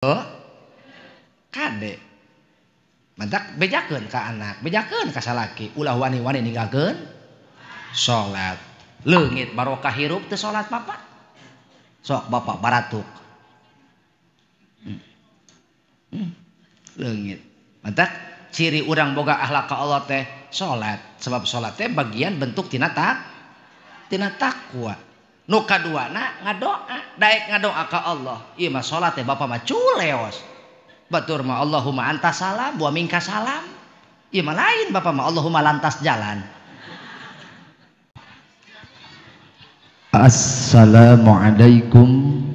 Oh, kade mantak bejakeun ka anak, bejakeun ka salaki, ulah wani-wani ninggalkeun salat. Leungit barokah hirup teu salat bapak. Sok bapak baratuk. Leungit. Mantak ciri urang boga akhlak ka Allah teh salat, sebab salat teh bagian bentuk tina tina takwa. Nu kaduana ngadoa, daek ngadoa ka Allah. Ieu mah salat teh bapak mah culeos. Batur mah Allahumma anta salam wa minka salam. Ieu mah lain bapak mah Allahumma lantas jalan. Assalamualaikum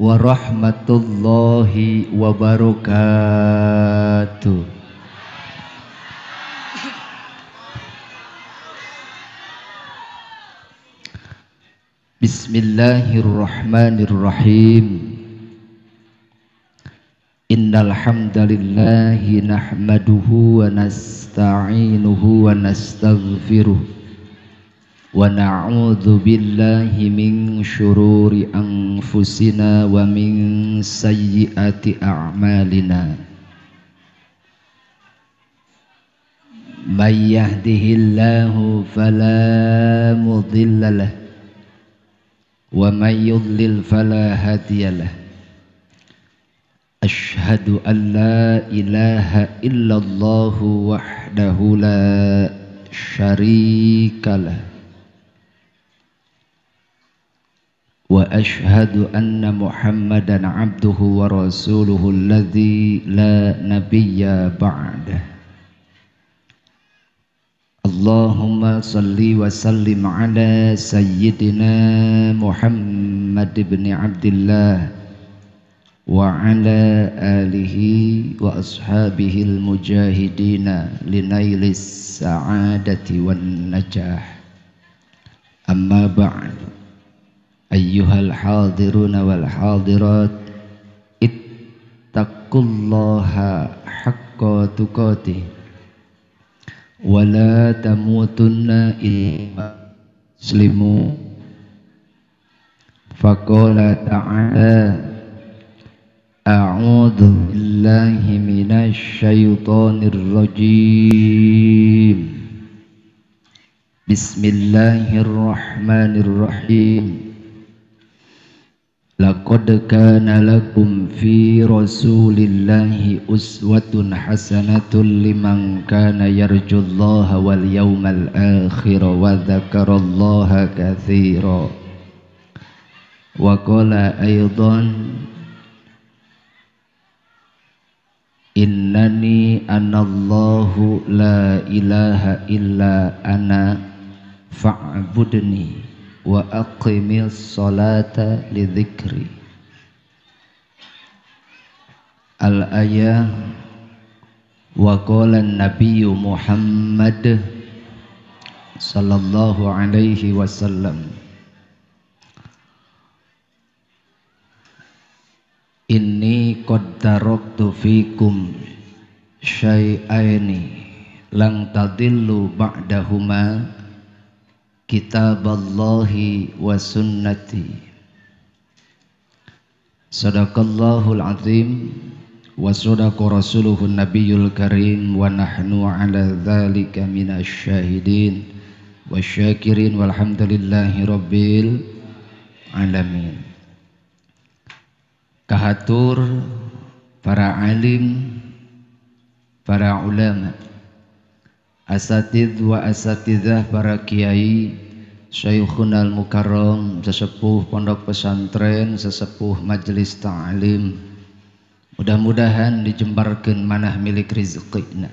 warahmatullahi wabarakatuh. Bismillahirrahmanirrahim. Innal hamdalillahi nahmaduhu wa nasta'inuhu wa nastaghfiruh wa na'udzu billahi min syururi anfusina wa min sayyiati a'malina. May yahdihillahu fala mudhillalah wa may yudlil fala hadiyalah. Ashhadu an la ilaha illallah wahdahu la syarikalah wa ashhadu anna Muhammadan abduhu wa rasuluhu alladzi la nabiyya ba'dah. Allahumma salli wa sallim ala sayyidina Muhammad ibn Abdillah wa ala alihi wa ashabihi al-mujahidina linailis sa'adati wan najah. Amma ba'd. Ayyuhal hadiruna wal hadirat, ittaqullaha haqqa tuqatih wa la tamutunna illa muslimun. Faqala ta'ala, a'udzu billahi minasy syaithanir rajim. Bismillahirrahmanirrahim. Laqad kana lakum fi rasulillahi uswatun hasanatun liman kana yarjullaha wal yawmal akhir wa dzakarallaha katsira. Wa qala aidan, innani anallahu la ilaha illa ana fa'budni wa aqimis salata li dzikri. Al-ayah. Wa qala an-nabiyyu Muhammad sallallahu alaihi wasallam, inni qad taraktu fikum syai'aini lang tadillu ba'dahuma kitaballahi wa sunnati. Sadaqallahul azim wa sadaqa rasuluhun nabiyul karim wa nahnu ala dzalika minasy syahidin wasyakirin walhamdulillahi rabbil alamin. Kahatur para alim, para ulama, asatidz wa asatidzah, para kiai, syaikhunal mukarram, sesepuh pondok pesantren, sesepuh majelis ta'lim, mudah-mudahan dijembarkeun manah milik rizqina.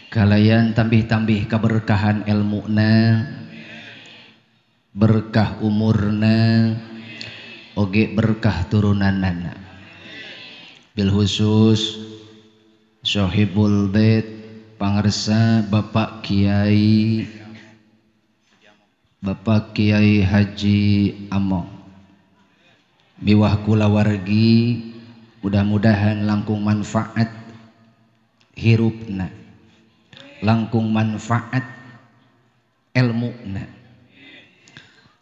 Kalayan tambih-tambih keberkahan ilmuna, berkah umurna, oge berkah turunanana. Bil khusus Sohibul Bait pangersa Bapak Kiai, Bapak Kiai Haji Among miwah kulawargi, mudah-mudahan langkung manfaat hirupna, langkung manfaat elmuna,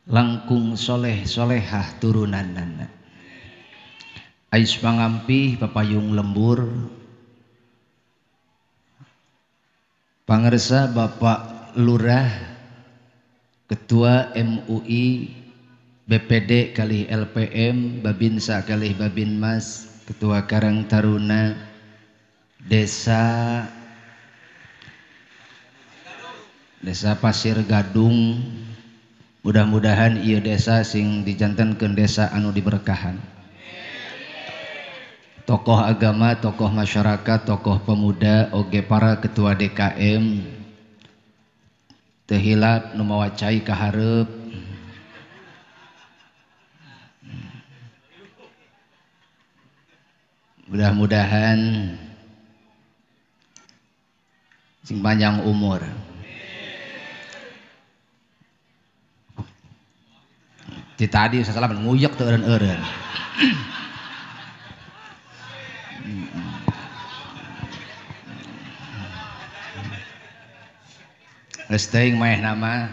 langkung soleh solehah turunanana. Ais pangampih papayung lembur. Pangersa Bapak Lurah, Ketua MUI, BPD kalih LPM, Babinsa kalih Babinmas, Ketua Karang Taruna Desa Pasir Gadung. Mudah-mudahan ieu desa sing dijantenkeun desa anu diberkahan. Tokoh agama, tokoh masyarakat, tokoh pemuda, oge para ketua DKM teu hilap nu mawa cai ka hareup. Mudah-mudahan sing panjang umur. Ti tadi sasalaman nguyek teu eureun-eureun. Geus teuing maeh nama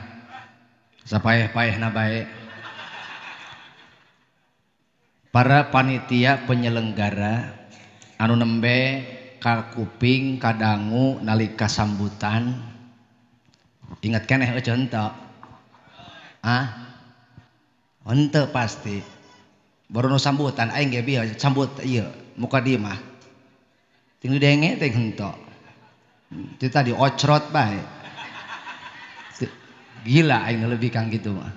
sapaeh-paehna bae. Para panitia penyelenggara anu nembe ka kuping kadangu nalika sambutan, ingat keneh eueuh henteu? Ah, henteu pasti. Baru nu sambutan aing ge bieu sambut ieu muka di mah. Ting didenge teh henteu. Ti tadi ocrot bae. Gila aing lebih kang gitu mah.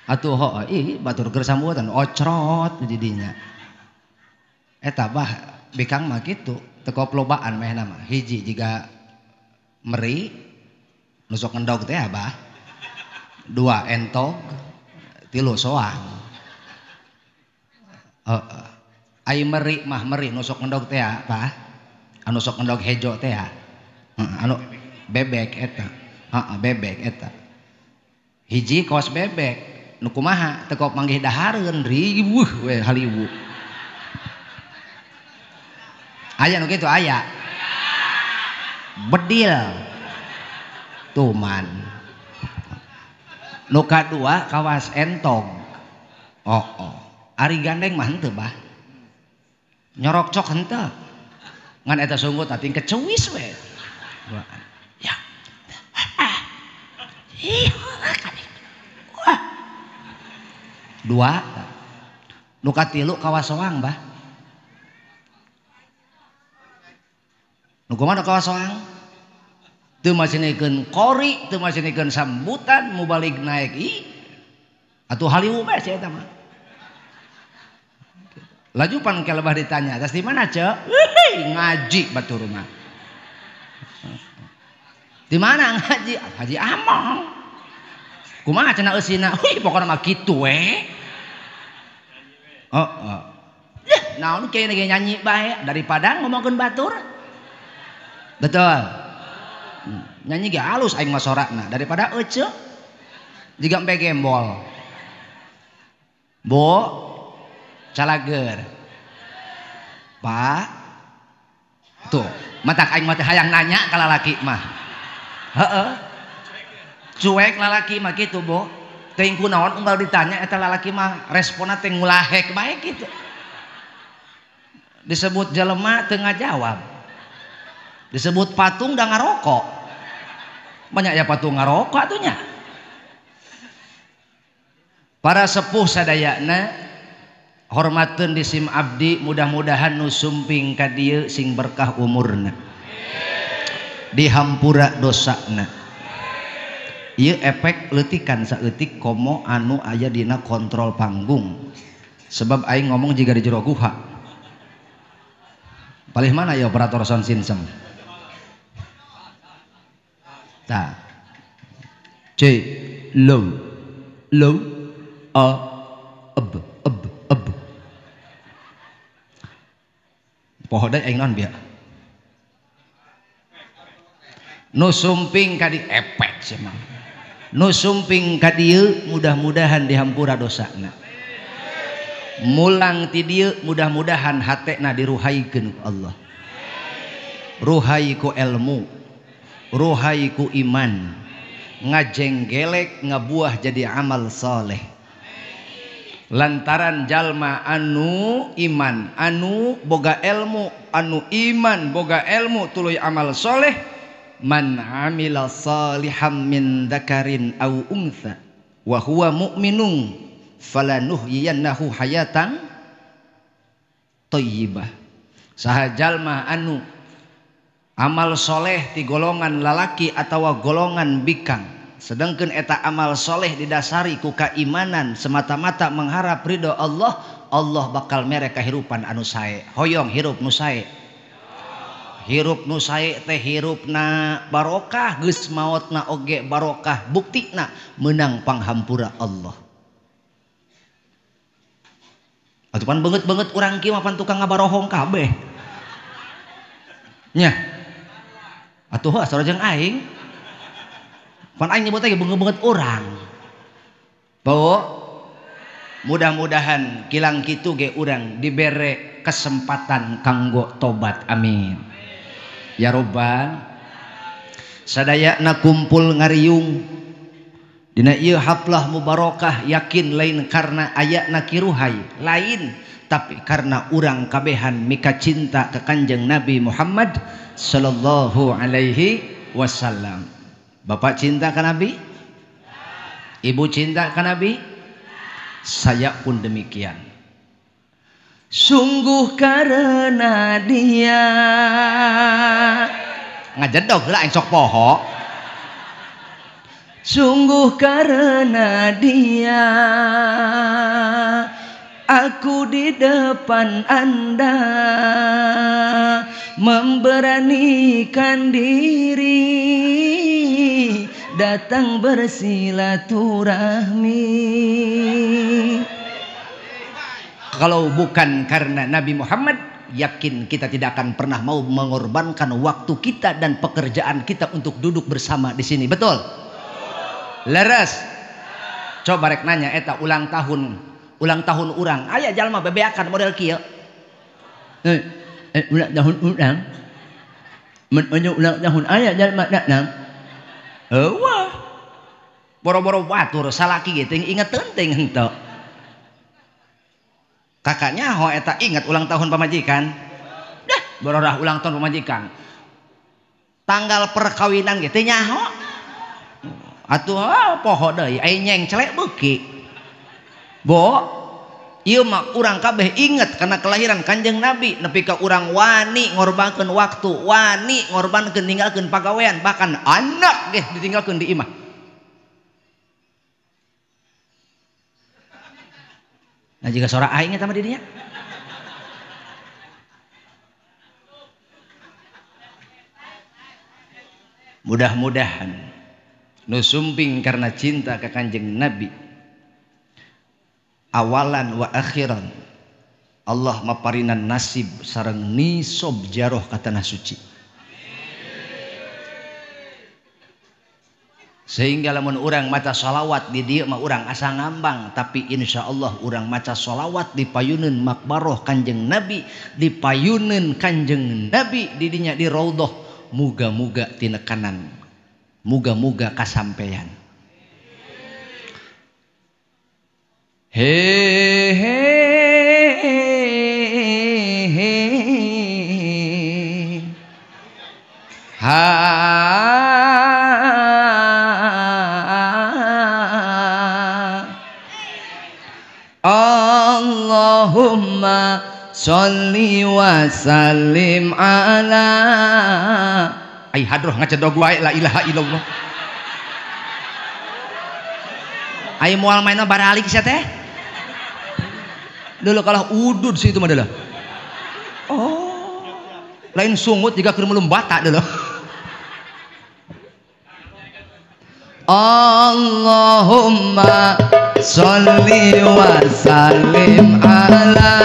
Atuh heuh ih batur keur sambutan ocrot di dinya. Eta bah bikang mah kitu teu koplobaan mehna mah. Hiji jiga meri nu sok ngendog teh abah. Dua entog, tilu soang. Heeh. Ai meri mah meri nu sok ngendog teh abah. Anu sok ngendog hejo teh. Heeh, anu bebek eta. Heeh, bebek eta. Hiji kos bebek nu kumaha teu kop manggih dahareun riweuh we haliwu. Aya nu kitu aya. Bedil. Tuman. Nu kadua kawas entog. Oh, oh. Ari gandeng mah henteu bah. Nyorok cok henteu. Ngan eta sungguh tadi kecuis we. Ya. Dua. Nu katilu kawas soang bah. Nu kumaha kawas soang? Teu masinikeun kori, teu masinikeun sambutan, mubalik naik ih. Atuh haliwu bae si eta mah. Laju pan ke lebah ditanya, "Tas di mana, Ceu?" Ngaji batur mah. Di mana ngaji? Haji Among. Kumaha cenah eusina? Wih, pokona mah kitu we. Heeh. Yah, naon kene ge nyanyi bae daripada ngomongkeun batur. Betul. Nyanyi ge halus aing mah sorakna daripada eceu jiga empe gembol. Bu, calager. Pak. Tuh, matak aing mah teh hayang nanya ka lalaki mah. Heeh. Cuek lalaki mah kitu, Bu. Teuing kunaon unggal ditanya eta lalaki mah responna teh ngulahek bae kitu. Disebut jelema teu ngajawab. Disebut patung da ngarokok. Banyak ya patung ngarokok atuh nya. Para sepuh sadayana hormateun di sim abdi, mudah-mudahan nu sumping ka dieu sing berkah umurna. Dihampura dosana. Ieu efek leutikan saeutik komo anu aya dina kontrol panggung. Sebab aing ngomong jiga di jero guha. Palih mana ya operator sound system? Ta. C low low a eb eb eb. Poho deui aing naon bieu? Nu sumping ka di efek sih mah. Nu sumping ka dieu mudah-mudahan dihampura dosana. Mulang ti dieu mudah-mudahan hatena diruhaikeun ku Allah. Ruhai ku ilmu, ruhai ku iman, ngajenggelek ngabuah jadi amal soleh. Lantaran jalma anu iman, anu boga ilmu, anu iman boga ilmu tuluy amal soleh, man amila saliham min dzakarin aw untha wa huwa mu'minun falanuhyiyannahu hayatan thayyibah. Saha jalma anu amal soleh ti golongan lalaki atawa golongan bikang, sedangkan eta amal soleh didasari ku keimanan semata-mata mengharap ridho Allah, Allah bakal mere kahirupan anu sae. Hoyong hirup nu sae. Hirup nu sae teh hirupna barokah, geus maotna oge barokah, buktina meunang panghampura Allah. Atuh pan beungeut-beungeut urang kieu mah pan tukang ngabarohong kabeh. Nya. Atuh asal jeung aing. Pan aing nyebut lagi beungeut-beungeut urang. Bau mudah-mudahan kilang kitu ge urang dibere kesempatan kanggo tobat, amin. Ya robbal sadayana kumpul ngariung dina ieu haflah mubarokah, yakin lain karena ayana kiruhai lain, tapi karena urang kabehan mika cinta ke Kanjeng Nabi Muhammad sallallahu alaihi wasallam. Bapak cinta ke Nabi? Ibu cinta ke Nabi? Saya pun demikian. Sungguh karena dia ngajedog lah sok poho. Sungguh karena dia aku di depan Anda memberanikan diri datang bersilaturahmi. Kalau bukan karena Nabi Muhammad, yakin kita tidak akan pernah mau mengorbankan waktu kita dan pekerjaan kita untuk duduk bersama di sini. Betul? Leres. Coba rek nanya eta ulang tahun urang aya jalma bebeakan model kieu. Ulang tahun urang. Mun ulang tahun aya jalma datang. Wah. Boro-boro batur salaki ge teuing ingeteun teuing henteu. Kakaknya ho eta ingat ulang tahun pamajikan. Dah, bororah ulang tahun pamajikan. Tanggal perkawinan ge teu nyaho. Atuh poho deui ai nyengcelek beuki. Bo, ieu mah urang kabeh inget karena kelahiran Kanjeng Nabi nepi ka urang wani ngorbankeun waktu, wani ngorbankeun ninggalkeun pagawean, bahkan anak ge ditinggalkeun di imah. Nah jika suara aing eta mah di dinya. Mudah-mudahan nu sumping karena cinta ke Kanjeng Nabi awalan wa akhiran Allah maparinan nasib sareng nisob jaroh ka tanah suci. Sehingga lamun urang maca sholawat di dieu mah urang asa ngambang, tapi insya Allah urang maca sholawat di payuneun makbaroh Kanjeng Nabi, di payuneun Kanjeng Nabi di dinya di raudhah, muga-muga tinekanan, muga-muga kasampean. He he he ha. Allahumma sholli wa sallim ala ai hadroh ngacedog wae la ilaha illallah. Ai moal maenna baralik sia teh. Dulu kalah udud sih itu mah adalah. Oh. Lain sungut jika keur melum bata dulu. Allahumma sholli wa sallim ala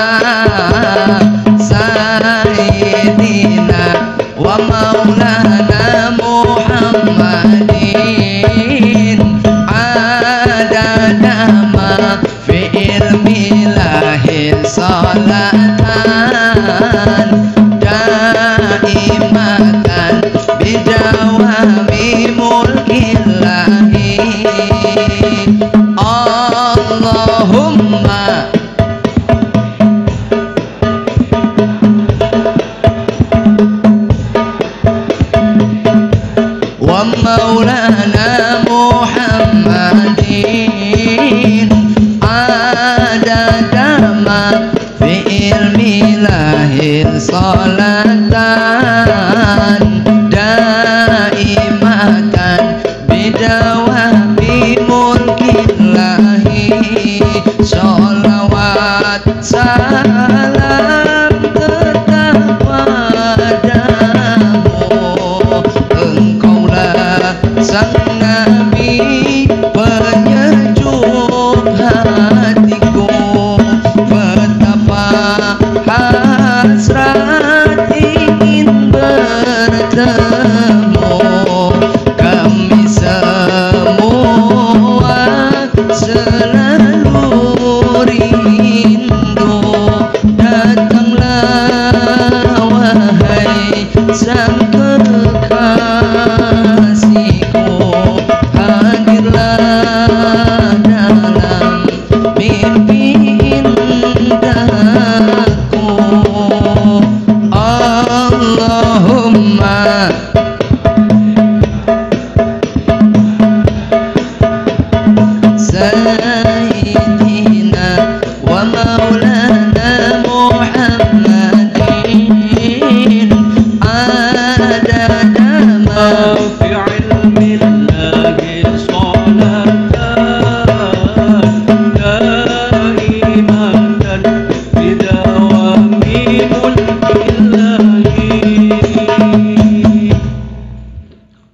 sayyidina wa maulana Muhammadin adada ma fi ilmillahi salatan daimatan bidawami mulkillahi. Allahumma fi ilmillahi salatan daimatan bidawami mulkillahi sholawat salam tetap padamu engkaulah sang nabi penyejuk hatiku betapa hasrat ingin bertemu kami semua selalu rindu datanglah wahai sang kekasihku hadirlah dalam mimpi indahku Allahumma sayyidina wa maulana Muhammadin adada ma fi ilmillahi salatan daimatan bidawami mulkillahi.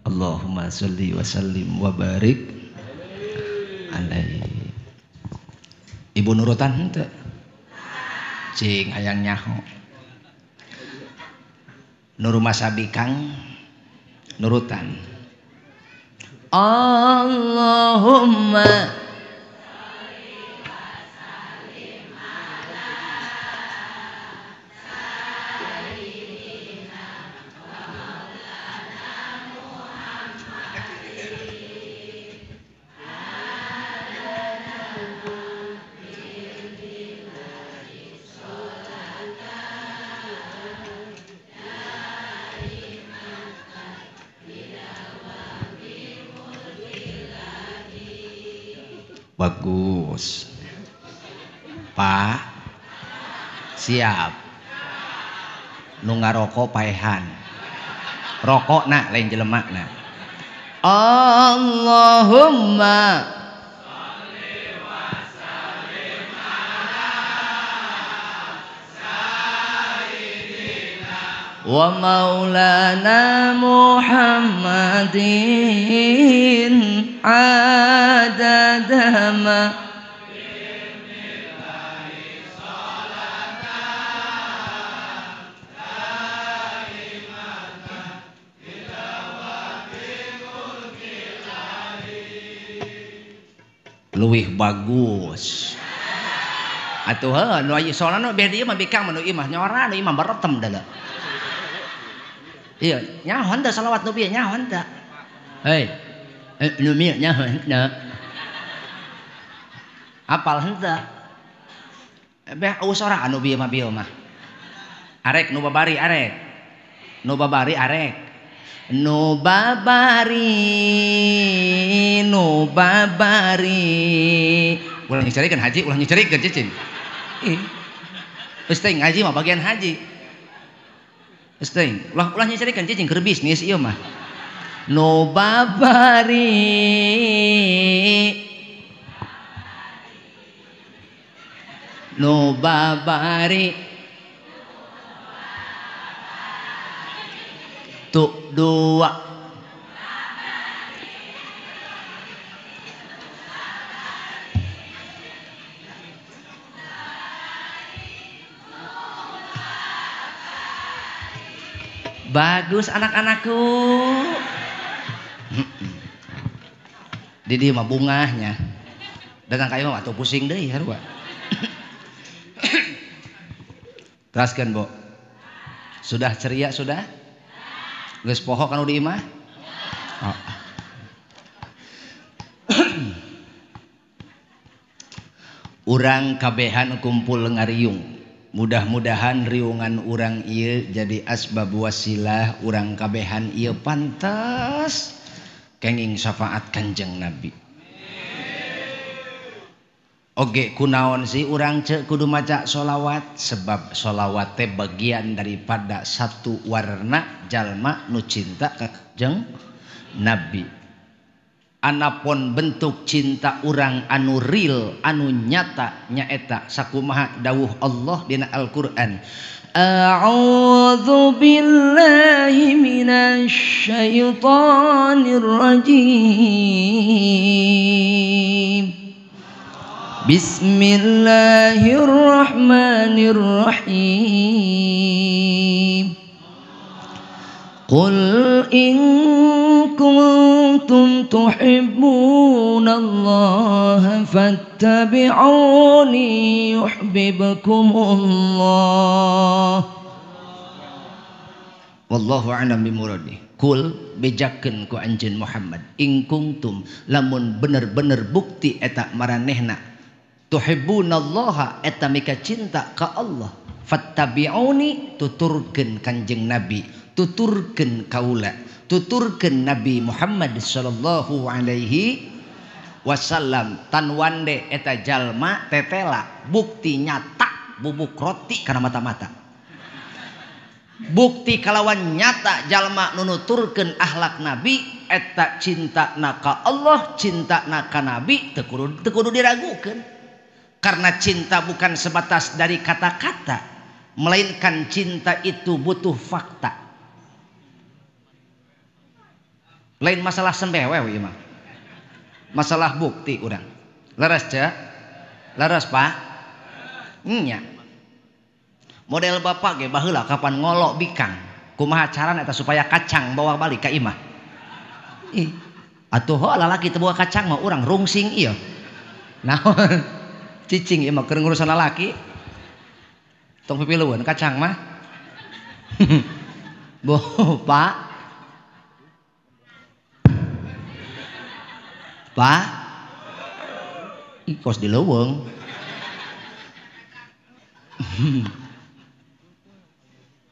Allahumma sholli wa sallim wa barik alaihi. Ibu nurutan henteu cing hayang nyaho nu rumah sabikang nurutan Allahumma bagus Pak siap nu ngarokok paehan rokok nak lain jelema na Allahumma sholli wa sallim ala sayyidina wa maulana Muhammadin adada ma ilmillahi salatan daimatan bidawami mulkillahi. Leuwih bagus atuh heuh nu aya soalna nu beh dieu mah bikang mah nu ieu mah nyora nu ieu mah beretem da. Iya nyaho teh salawat nu bieu nyaho teh. Hei nu mieu nyaho henteu apal henteu beh usora anu bieu mah bieu mah arek nu babari arek nu babari arek nu babari nu babari ulah nycerikeun haji ulah nycerikeun cicing ih geus teh ngaji mah bagian haji geus teh ulah ulah nycerikeun cicing keur bisnis ieu mah nu babari nu babari tuh dua bagus anak-anakku. Di dieu mah bungahnya datang ka ieu mah atuh pusing deui sarua. Teraskeun Bu. Sudah ceria sudah? Geus poho kanu di imah? Oh. Urang kabehan kumpul ngariung. Mudah-mudahan riungan urang ieu jadi asbab wasilah urang kabehan ieu pantas kenging syafaat Kanjeng Nabi. Oge kunaon sih urang cek kudu maca sholawat, sebab sholawat teh bagian daripada satu warna jalma nu cinta ka Kanjeng Nabi. Anapun bentuk cinta urang anu real, anu nyata nyaeta sakumaha dawuh Allah dina Al-Qur'an. A'udzu billahi minasy syaithanir rajim. Bismillahirrahmanirrahim. Qul in kuntum tuhibbunallaha fattabi'uni yuhibbukumullah. Wallahu a'lam bimuradi. Kul bejakeun ku anjeun Muhammad, in kuntum lamun bener-bener bukti eta maranehna tuhibbunallaha eta mika cinta ka Allah, fattabi'uni tuturkeun Kanjeng Nabi, tuturkeun kaula, tuturkeun Nabi Muhammad sallallahu alaihi wasallam. Tan wande eta jalma tetela bukti nyata bubuk roti kana mata-mata, bukti kalawan nyata jalma nunuturkeun akhlak Nabi eta cinta na ka Allah, cinta na ka Nabi teu kudu diragukeun. Karena cinta bukan sebatas dari kata-kata, melainkan cinta itu butuh fakta. Lain masalah sembewe ieu mah, masalah bukti urang. Leres ce? Leres Pak? Nya. Model bapak ge baheula kapan ngolok bikang, kumaha carana eta supaya kacang bawa balik ka imah. Ih, atuh heuh lalaki teu bawa kacang mah urang rungsing ieu. Naon? Cicing ieu mah keur ngurusan lalaki. Tong pipilueun kacang mah. Boh, Pak. Pak. Ih, kos di leuweung.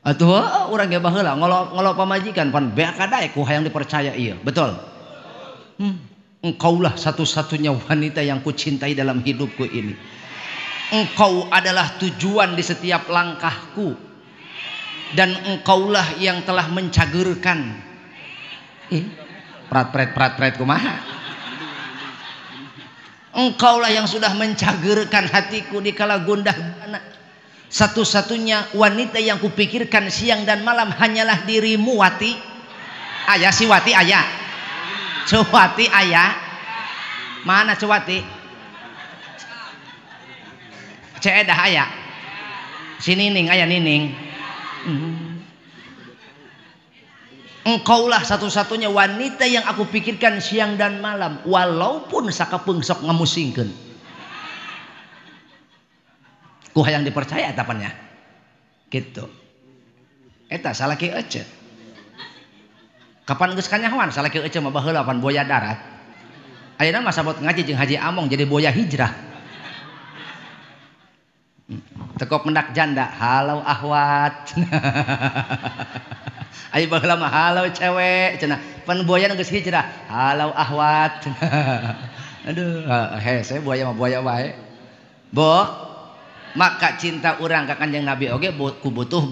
Atuh urang ge baheula ngolok pamajikan pan beak kadaek ku hayang dipercaya ieu. Betul. Engkaulah satu-satunya wanita yang kucintai dalam hidupku ini. Engkau adalah tujuan di setiap langkahku. Dan engkaulah yang telah mencagerkan. Prat-pret kumaha. Engkaulah yang sudah mencagerkan hatiku di kala gundah gulana. Satu-satunya wanita yang kupikirkan siang dan malam hanyalah dirimu, Wati. Ayah si Wati ayah. Cewati ayah. Mana Cewati? Ceedah ayah. Si Nining ayah Nining. Engkaulah satu-satunya wanita yang aku pikirkan siang dan malam, walaupun sakapeung sok ngamusingkeun. Ku hayang dipercaya tapannya. Gitu. Eta salaki ece. Kapan geus kanyahoan salaki ece mah baheula pan buaya darat. Ayeuna mah sabot ngaji jeung Haji Among jadi buaya hijrah. Tekop mendak janda, halau ahwat. Ayo baheula mah halau cewek cenah. Pan buaya geus hijrah, halau ahwat. Aduh, hese buaya mah buaya wae. Bo, maka cinta urang ka Kanjeng Nabi oge ku butuh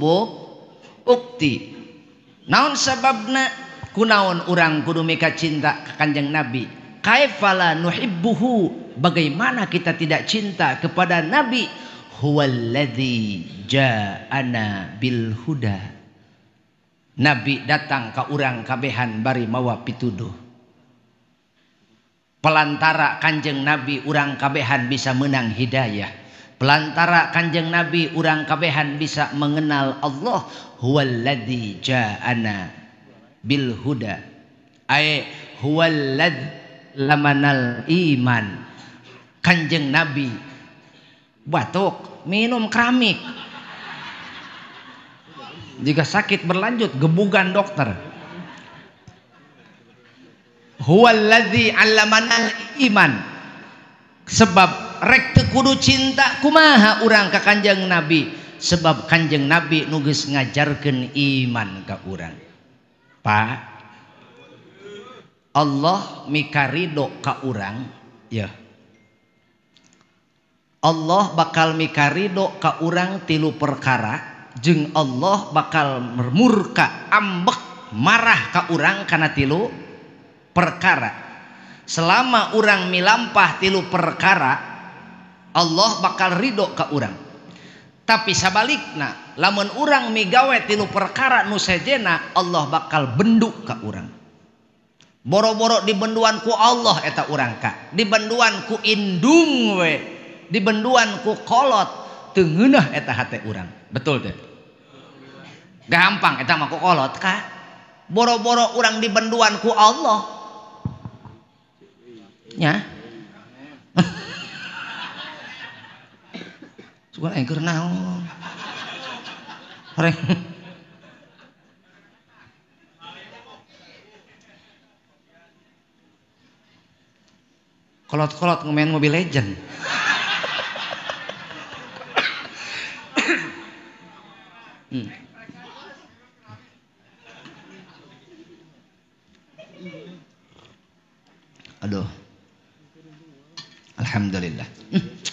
bukti. Naon sababna kunaon urang kudu mika cinta ka Kanjeng Nabi? Kaifala nuhibbuhu, bagaimana kita tidak cinta kepada Nabi? Huwallazi ja'ana bil huda. Nabi datang ka urang kabehan bari mawa pituduh. Pelantara Kanjeng Nabi urang kabehan bisa menang hidayah. Pelantara Kanjeng Nabi urang kabehan bisa mengenal Allah. Huwallazi ja'ana bil huda. Ay huwallazi lamanal iman. Kanjeng Nabi batuk, minum keramik. Jika sakit berlanjut, gebugan dokter. Huwallazi 'allamanal iman. Sebab rek teu kudu cinta kumaha urang ka Kanjeng Nabi, sebab Kanjeng Nabi nu geus ngajarkeun iman ka urang. Pak, Allah mikarido ka urang ya. Allah bakal mikarido ka urang tilu perkara jeung Allah bakal murka ambek marah ka urang kana tilu perkara. Selama urang milampah tilu perkara Allah bakal ridho ka urang. Tapi sabalikna lamun urang migawe tilu perkara nu sejena Allah bakal bendu ka urang. Boro-boro dibenduan ku Allah eta urang ka, dibenduan ku indung we, dibenduan ku kolot, teu ngeunah eta hate urang. Betul teh? Gampang eta mah ku kolot ka. Boro-boro urang dibenduan ku Allah. Nya. Sugan aing keur naon? Horeng. Kolot-kolot ngemain Mobile Legend. Aduh. Alhamdulillah.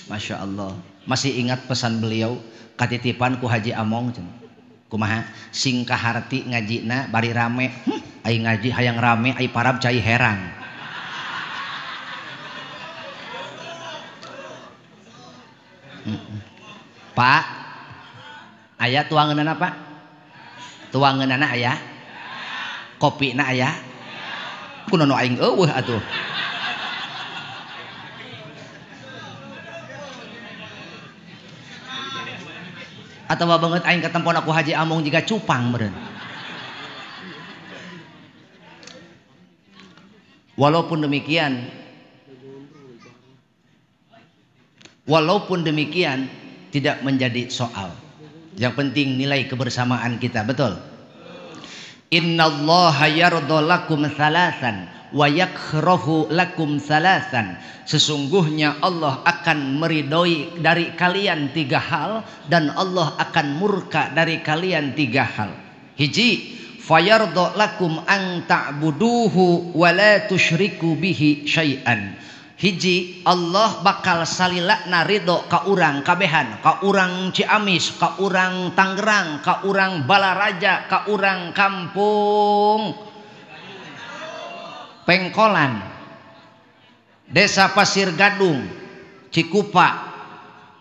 Masya Allah. Masih ingat pesan beliau katitipan ku Haji Among cenah. Kumaha sing kaharti ngajina bari rame. Ai ngaji hayang rame ai parab cai herang. Pak, aya tuangeunana Pak? Tuangeunana aya? Kopina aya? Kunono aing eueuh atuh. Atawa banget aing katempon aku Haji Among jiga cupang meureun. Walaupun demikian tidak menjadi soal. Yang penting nilai kebersamaan kita, betul? Innallaha yardha lakum thalathan wa yakrahu lakum thalathan. Sesungguhnya Allah akan meridhoi dari kalian tiga hal dan Allah akan murka dari kalian tiga hal. Hiji, fayardha lakum an ta'buduhu wa la tusyriku bihi syai'an. Hiji, Allah bakal salilakna ridho ka urang kabehan, ka urang Ciamis, ka urang Tangerang, ka urang Balaraja, ka urang kampung Pengkolan, Desa Pasir Gadung, Cikupa,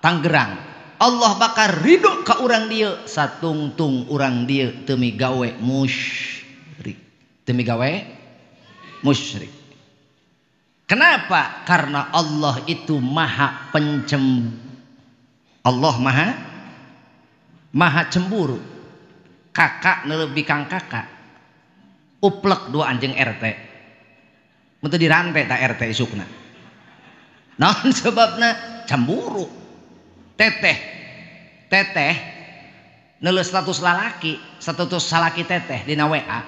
Tangerang. Allah bakal ridho ka urang dieu satungtung urang dieu teu migawe musyrik. Teu migawe musyrik. Kenapa? Karena Allah itu maha pencemburu. Allah maha cemburu. Kakak nelebih kang kakak. Uplek dua anjing RT. Mun teu dirantai ta RT isukna. Naon sebabna? Cemburu. Teteh. Teteh neuleuh status lalaki, status salaki teteh dina WA.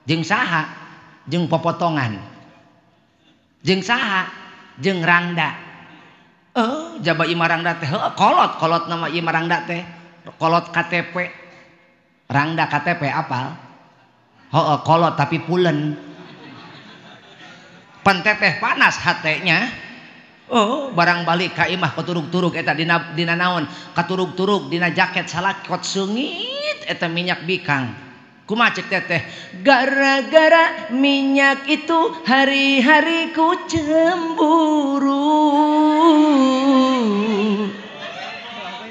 Jeung saha? Jeung popotongan. Jeung saha? Jeung rangda. Jaba imah rangda teh kolot, kolot nama imah rangda teh. Kolot KTP. Rangda KTP apal? Heeh, kolot tapi pulen. Pan teteh panas hatenya. Oh, barang balik ka imah katurug-turug eta dina naon? Katurug-turug dina jaket salakot seungit eta minyak bikang. Kumaha cek teteh? Gara-gara minyak itu hari-hari ku cemburu.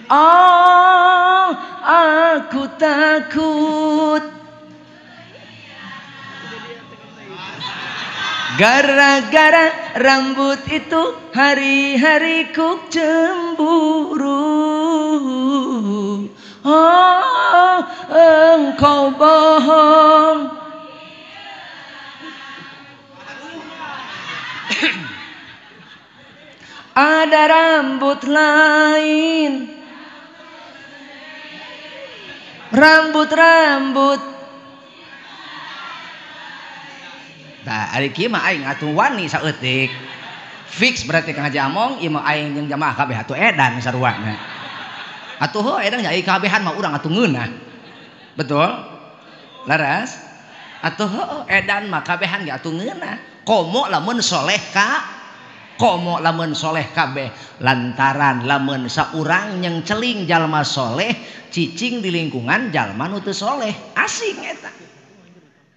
Oh, aku takut. Gara-gara rambut itu hari-hari ku cemburu. Oh, engkau bohong. Ada rambut lain, rambut-rambut. Nah, ari kieu mah aing atuh wani saeutik. Fix berarti Kang Haji Among ieu mah aing jeung jamaah kabeh atuh edan saruana. Atuh heuh edan nya kabehan mah urang atuh ngeunah. Betul? Laras? Atuh heuh edan mah kabehan ge atuh ngeunah. Komo lamun soleh ka Komo lamun soleh kabeh lantaran lamun saurang yang celing jalma soleh cicing di lingkungan jalma nu teu soleh asing eta.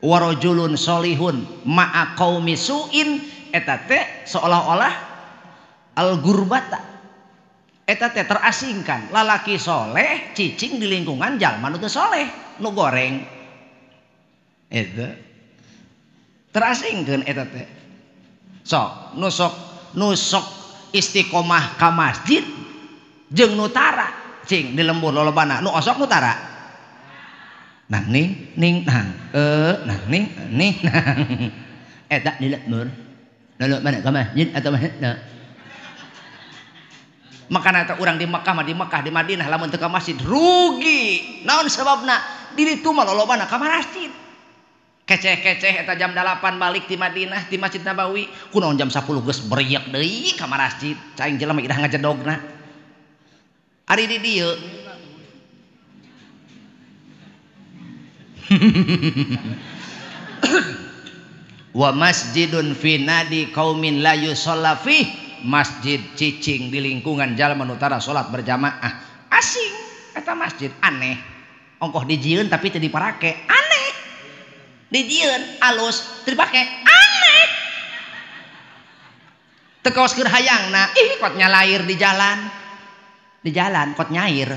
Warajulun solihun ma'a qaumi suin eta teh seolah-olah al-gurbata eta teh terasingkan lalaki soleh cicing di lingkungan jalma nu teu soleh nu goreng eta terasingkeun eta teh. Sok nusok istiqomah ka masjid jeung nu tara cing di lembur lolobana nu osok nu tara nang ning ning nang nang ning ning nang eta di lembur lolobana ka masjid atau masjid. Makana eta urang di Mekah mah di Mekah di Madinah lamun teu ka masjid rugi. Naon sababna? Di ditu mah lolobana ka masjid. Keceh-keceh eta jam 8 balik di Madinah di Masjid Nabawi kunaon jam 10 geus beriak deui ka masjid caing jelema idah ngajedogna. Ari di dieu wa masjidun fi nadi qaumin la yusalla fih, masjid cicing di lingkungan jalma nu tara salat berjamaah asing eta masjid aneh ongkoh dijieun tapi teu diparake aneh dijieun alus teu dipake aneh teu kaos keur hayangna ih kot nyalair di jalan kot nyair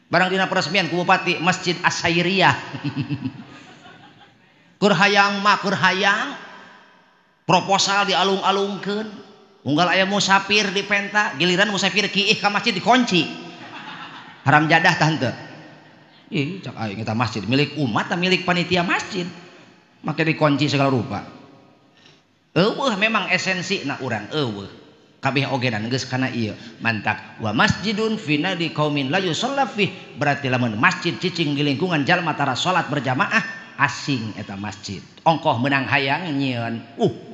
barang dina peresmian ku bupati Masjid As-Sairiyah keur hayang mah keur hayang proposal dialung-alungkeun unggal aya musafir dipenta giliran musafir kiih ka masjid dikunci haram jadah tah henteu. Ih cak aing eta masjid milik umat milik panitia masjid make dikunci segala rupa. Eueuh memang esensi na urang eueuh kabeh ogenan geus kana ieu mantak wa masjidun fi nadi qaumin la yusalla fih berarti lamun masjid cicing di lingkungan jalma tara salat berjamaah asing eta masjid ongkoh menang hayang nyieun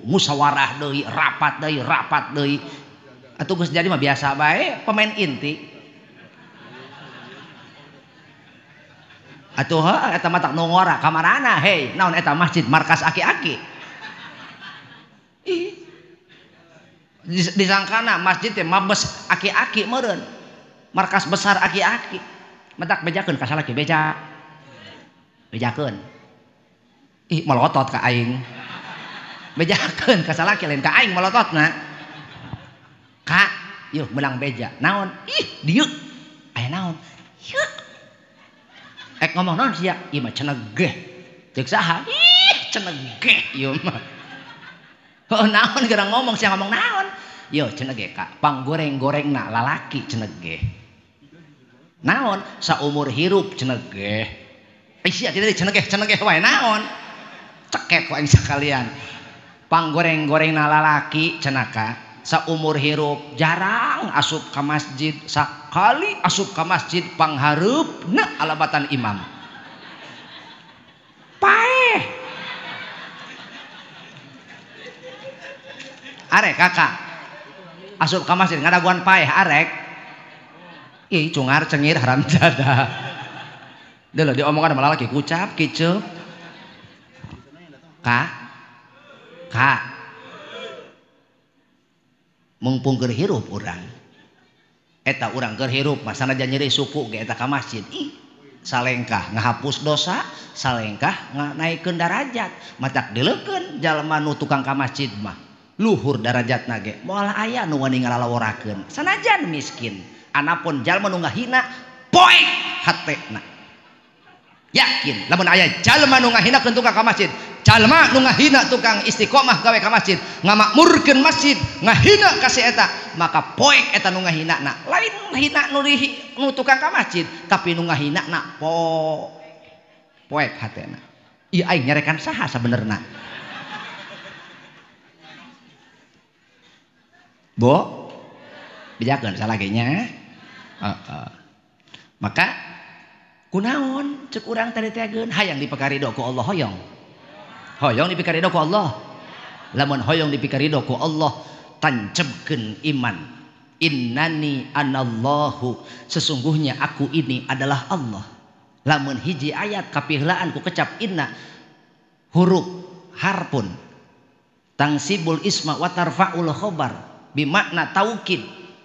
musyawarah deui rapat deui atuh geus jadi mah biasa bae pemain inti atuh heuh eta mah tak nu ngora kamarana hei naon eta masjid markas aki-aki. Ih disangkana masjid teh mabes aki-aki meureun markas besar aki-aki mentak bejakeun ka salaki beja bejakeun ih melotot ka aing bejakeun ka salaki lain ka aing melototna ka yuh meunang beja naon ih dieu aya naon yeuh ek ngomong naon sia ieu mah cenegeh ceuk saha ih cenegeh ieu mah heuh naon geura ngomong sia ngomong naon yo cenegeh ka panggoreng-gorengna lalaki cenegeh naon saumur hirup cenegeh sia tidak cenegeh-cenegeh wae naon cekek ku aing sakalian panggoreng-gorengna lalaki cenaka saumur hirup jarang asup ka masjid sakali asup ka masjid panghareupna alabatan imam paeh arek kakak asup ka masjid ngadaguan paeh arek ih cungar cengir haram jadah deuleu diomongan sama lalaki kucap kiceup kak kak mungpung keur hirup urang eta urang keur hirup mah sanajan nyeri suku ge eta ka masjid ih salengkah ngahapus dosa salengkah nganaikeun darajat matak dileukeun jalma nu tukang ka masjid mah luhur darajatna ge moal aya nu wani ngalalaworakeun sanajan miskin anapun jalma nu ngahina poek hatena yakin lamun aya jalma nu ngahinakeun tukang ka masjid jalma nu ngahina tukang istiqomah gawe ka masjid ngamakmurkeun masjid ngahina ka si eta maka poek eta nu ngahinana lain ngahina nu tukang ka masjid tapi nu ngahinana poek hatena ieu aing nyarekan saha sabenerna bo bejakeun salagenya maka kunaon cek urang tadi teh hayang dipakarido ku Allah hoyong hoyong dipikarido ku Allah lamun hoyong dipikarido ku Allah tancebkeun iman innani anallahu sesungguhnya aku ini adalah Allah lamun hiji ayat kapihlaan ku kecap inna huruf harpun Tangsibul isma wa tarfa'ul khobar bimakna taukid.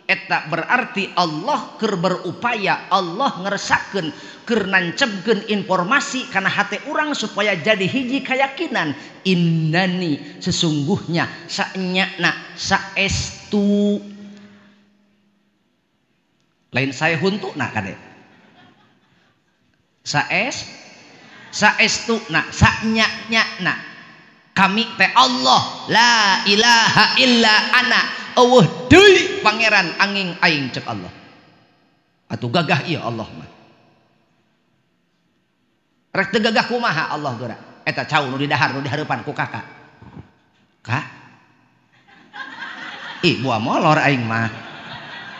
Eta berarti Allah keur berupaya, Allah ngeresakeun, keur nancebkeun informasi kana hate urang supaya jadi hiji keyakinan. Innani sesungguhnya saenyana saestu. Lain saya huntuna kade. Saes saestuna sanya-nyana kami teh Allah la ilaha illa ana eueuh deui pangeran angin aing cek Allah. Atuh gagah ieu Allah mah. Rek teu gagah kumaha Allah geura? Eta cau nu didahar nu dihareupan ku kakak. Kak? Ih buah molor aing mah.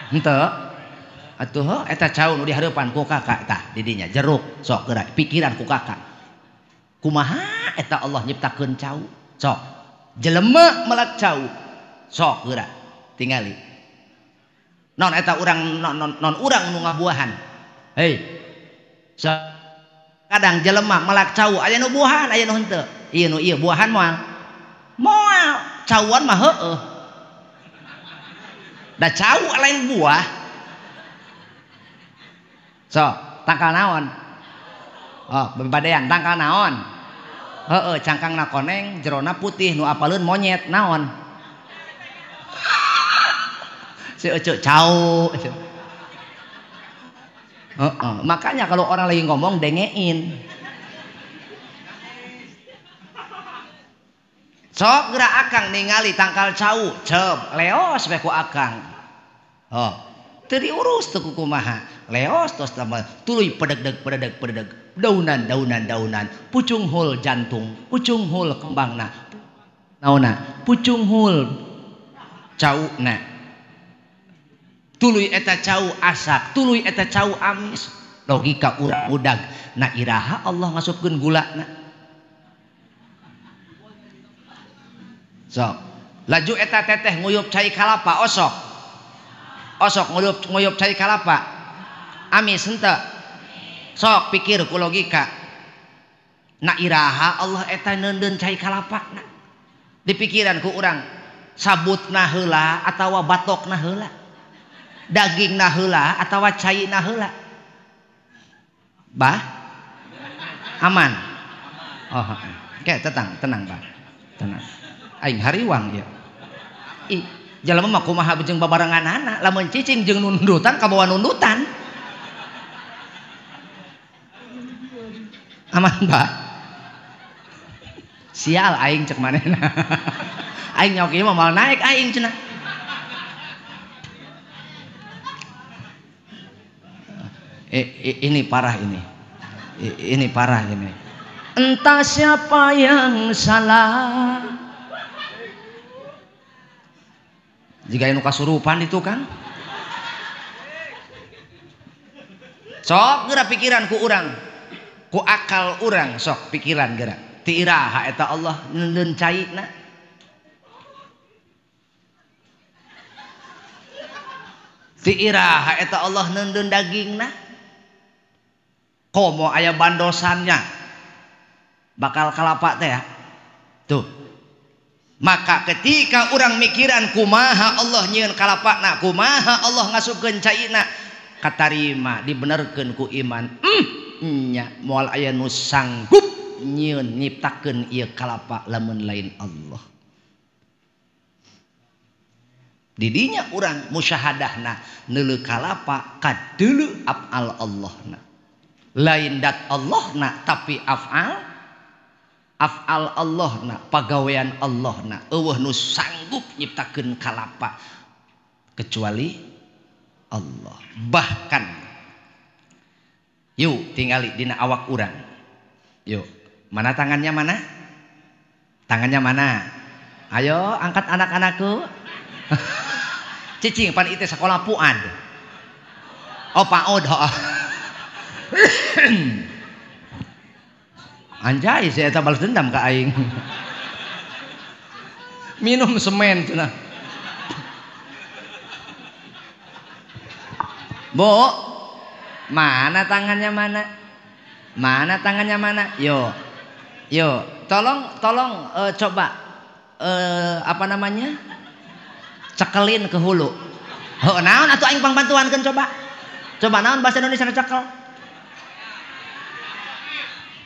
Henteu. Atuh eta cau nu dihareupan ku kakak tah di dinya jeruk sok geura pikiran ku kakak. Kumaha eta Allah nyiptakeun cau? Sok jelema melak cau. Sok geura tingali. Non eta urang non urang nu ngabuahan. Hei. Sok kadang jelema melak cau aya nu buahan aya nu henteu. Ieu nu ieu buahan moal. Moal cauan mah heueuh. Da cau lain buah. So, tangkal naon? Oh, bebadean tangkal naon? Heeh, cangkangna koneng, jerona putih, nu apaleun monyet naon? Si eceu cau. Heeh, makanya kalau orang lagi ngomong dengein. Sok geura akang ningali tangkal cau, cep, leos we ku akang. Oh, teu diurus teu kumaha. Leos tos tambah tuluy pedegdeg pedegdeg pedegdeg daunan daunan daunan pucung hul jantung pucung hul kembangna naonna pucung hul cauna tuluy eta cau asak tuluy eta cau amis. Logika urang udag na iraha Allah ngasupkeun gulana. Sok laju eta teteh nguyup cai kalapa osok osok nguyup cai kalapa amis henteu. Sok pikir ku logika. Na iraha Allah eta neundeun cai kalapa na. Dipikiran ku urang sabutna heula atawa batokna heula. Dagingna heula atawa caina heula. Bah? Aman. Oh, oke, tenang, tenang, Bah. Tenang. Aing hariwang ieu. Ih, jelema mah kumaha jeung babarenganana, lamun cicing jeung nundutan kabawa nundutan. Aman, Pak. Sial aing cek manehna. Aing nyaok ieu mah moal naik aing cenah. Ini parah ini. Ini parah ini. Entah siapa yang salah. Jika anu kasurupan itu kan. Sok geura pikiran ku urang. Ku akal urang sok pikiran geura. Ti iraha eta Allah neundeun caina. Ti iraha eta Allah neundeun dagingna. Komo aya bandosannya. Bakal kalapa teh ya. Tuh. Maka ketika urang mikiran kumaha Allah nyieun kalapana, kumaha Allah ngasupkeun caina, katarima dibenerkeun ku iman. Nya moal aya nu sanggup nyieun nyiptakeun ieu kalapa lamun lain Allah. Didinya urang musyahadahna neuleu kalapa kadeuleu afal Allahna. Lain dat Allahna tapi afal afal Allahna, pagawean Allahna. Eueuh nu sanggup nyiptakeun kalapa kecuali Allah. Bahkan yuk tingali dina awak urang. Yuk, mana tangannya mana? Tangannya mana? Ayo angkat anak-anakku. Cicing pan itu sekolah puad. Oh paud. Anjay saya tak balas dendam ke aing. Minum semen cenah. Bu, mana tangannya mana? Mana tangannya mana? Yo. Yo, tolong coba apa namanya? Cekelin ke hulu. Heuh naon atuh aing pangbantuankeun coba. Coba naon bahasa Indonesia cekel?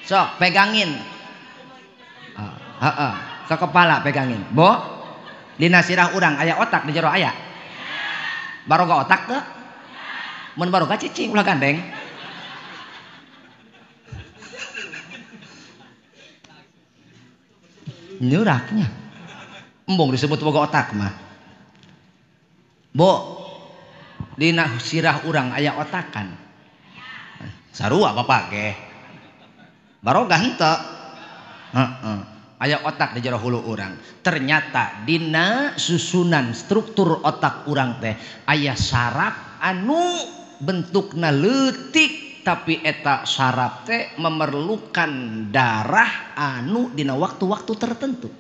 Sok pegangin. Heeh, ke kepala pegangin. Bo, dina sirah urang aya otak di jero aya. Baroga otak teu? Mun baroga cicing ulah gandeng. Nyuraknya. Embung disebut boga otak mah. Bo, dina sirah urang aya otakan. Sarua bapak ge. Baroga henteu. Heeh. Aya otak di jero hulu urang. Ternyata dina susunan struktur otak urang teh aya saraf anu bentukna leutik tapi eta saraf teh memerlukan darah anu dina waktu-waktu tertentu.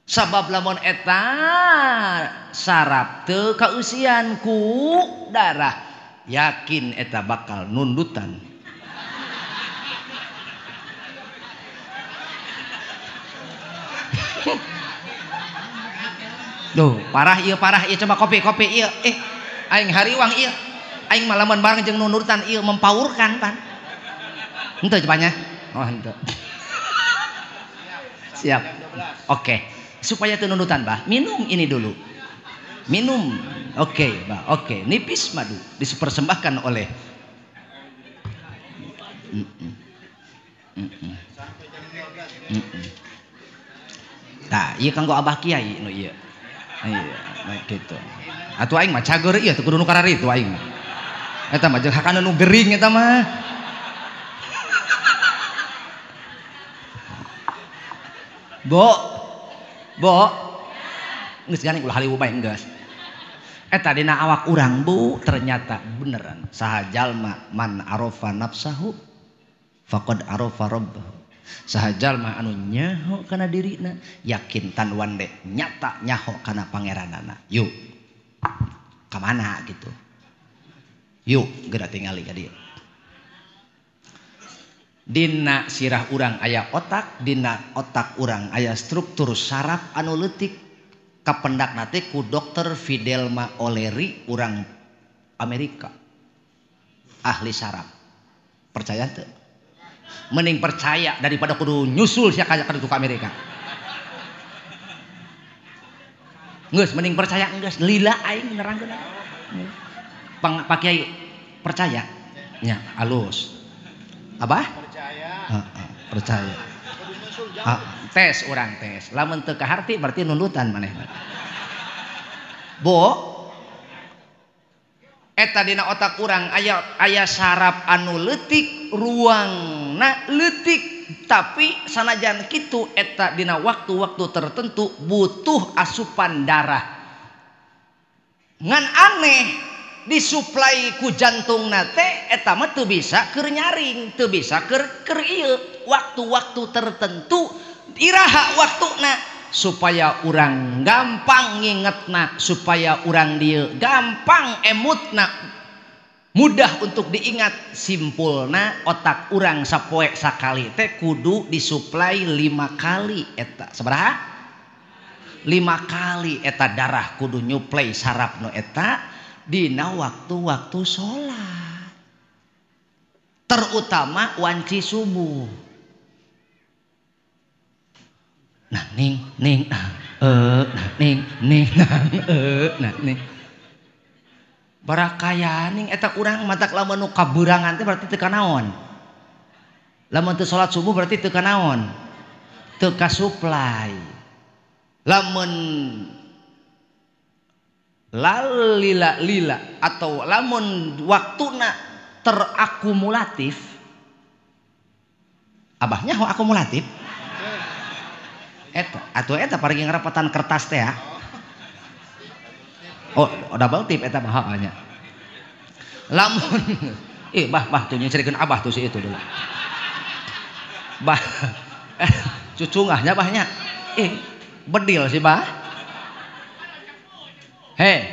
Sabab lamun eta saraf teu kausian ku darah, yakin eta bakal nundutan. Duh, parah ieu coba kopi ieu. Aing hariwang ieu. Aing malaman bareng jeung nundutan ieu mempaurkan pan. Henteu cepatnya. Oh, henteu. Siap. Oke. Supaya teu nundutan, Bah, minum ini dulu. Minum. Oke, Bah. Oke, nipis madu dipersembahkan oleh Nah, ieu kanggo Abah Kiai nu ieu. Iya, baik gitu. Atuh aing mah cager ieu teu kudu nu kararitu aing mah. Eta mah jeung hakana nu gering eta mah. Bo. Bo. Geus gandeng ulah haliwu bae geus. Eta dina awak urang, Bu, ternyata beneran saha jalma man arafa nafsahu faqad arafa rabbahu. Saha jalma anu nyaho kana dirina yakin tan wande nyata nyaho kana pangeranana. Yuk ka mana gitu. Yuk geura tingali ka dieu. Dina sirah urang aya otak, dina otak urang aya struktur saraf anu leutik kapendakna teh ku Dokter Fidelma O'Leary urang Amerika. Ahli saraf. Percaya teu? Mending percaya daripada kudu nyusul sia ka ke Amerika. Geus mending percaya geus lila aing nerangkeun. Pak Kiai percaya? Nya alus. Abah? Percaya. Heeh, percaya. Tes urang tes. Lamun teu kaharti berarti nundutan manehna. Bo, eta dina otak urang aya saraf anu leutik, ruangna leutik, tapi sanajan kitu eta dina waktu-waktu tertentu butuh asupan darah. Ngan aneh disuplai ku jantungna teh eta mah teu bisa keur nyaring, teu bisa keur ieu. Waktu-waktu tertentu iraha waktuna supaya urang gampang ngingetna, supaya urang dieu gampang emutna, mudah untuk diingat. Simpulna otak urang sapoe sakali teh kudu disuplai 5 kali eta. Sabaraha? 5 kali eta darah kudu nyuplai saraf nu eta dina waktu-waktu sholat, terutama wanci subuh. Nah ning ning nah ning ning nah nah ning barakaya ning eta urang matak lamun nu kaburangan teh berarti teu kanaon. Lamun teu salat subuh berarti teu kanaon, teu kasuplai. Lamun lalila lila atau lamun waktuna terakumulatif, abahnya ho akumulatif eta atuh eta paragi ngarepatan kertas teh ya. Oh, double tip eta mah nya. Lamun bah tuh nyerikeun abah tuh si itu dulu. Bah cucungahnya bahnya. Bedil sih bah. Hei,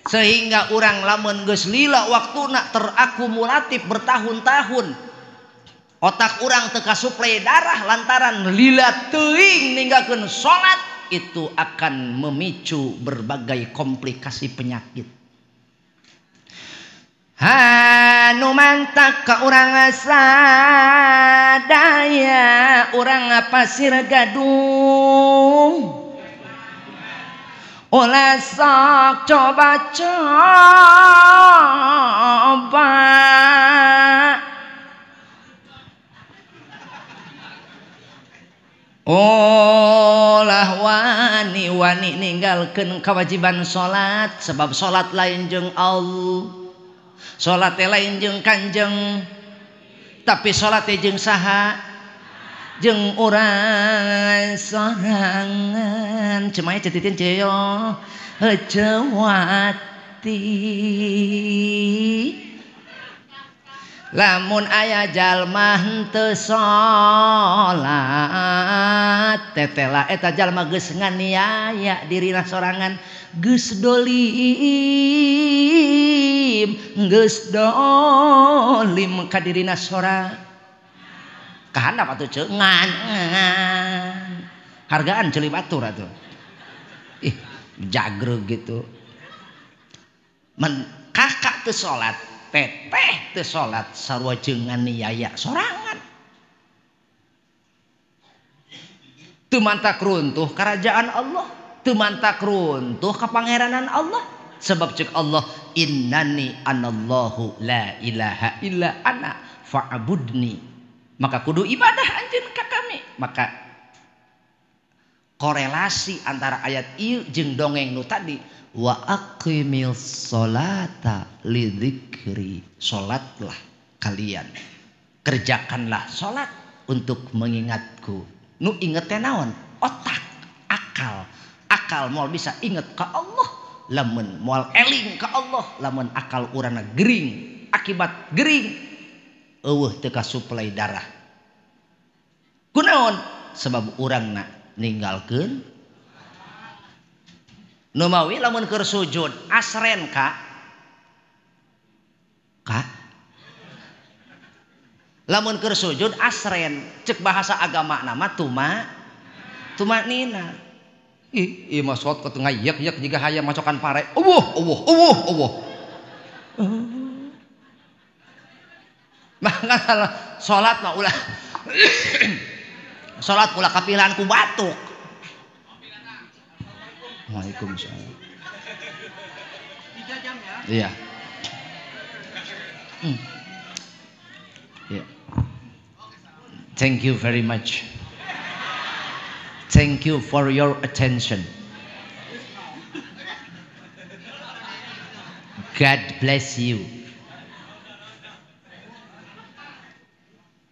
sehingga orang lamun geus lila waktuna terakumulatif bertahun-tahun Otak urang teu kasuplai darah lantaran lila teuing ninggalkeun salat, itu akan memicu berbagai komplikasi penyakit. Hanu mantak ka urang sadaya urang pasir gadung. Ulah sok coba-coba. Olah wani-wani ninggalkeun kewajiban salat, sebab salat lain jeung Allah, salat lain jeung Kanjeng, tapi salat jeung saha? Jeung urang sorangan. Cemaya cetitin ceyo cewati. Lamun aya jalma henteu salat tetela eta jalma geus nganiaya dirina sorangan, geus dolim, geus dolim ka dirina sorang. Kahandap atuh ceu ngan hargaan ceuli batur atuh. Ih jagreg gitu. Men kakak teu salat, teteh teu salat sarua jeung nganiaya sorangan. Teu mantak runtuh kerajaan Allah, teu mantak runtuh kapangeranan Allah. Sebab cek Allah, innani anallahu la ilaha illa ana fa'budni. Maka kudu ibadah anjeun ka kami. Maka korelasi antara ayat ieu jeung dongeng nu tadi, wa aqimil sholata li dzikri, salatlah kalian, kerjakanlah salat untuk mengingatku. Nu inget teh naon? Otak, akal. Akal moal bisa inget ka Allah lamun moal eling ka Allah, lamun akal urangna gering. Akibat gering eueuh teu kasuplai darah. Kunaon? Sebab urangna ninggalkeun. Nu mawi lamun keur sujud asren ka ka lamun keur sujud asren, cek bahasa agama nama tuma tumanina. Ih ieu mah salat ka ngayek-yek jiga hayam macokan pare. Eueuh eueuh eueuh eueuh. Maka salat mah ulah salat ulah kapilan ku batuk. Waalaikumsalam. 3 jam ya? Iya. Yeah. Thank you very much. Thank you for your attention. God bless you.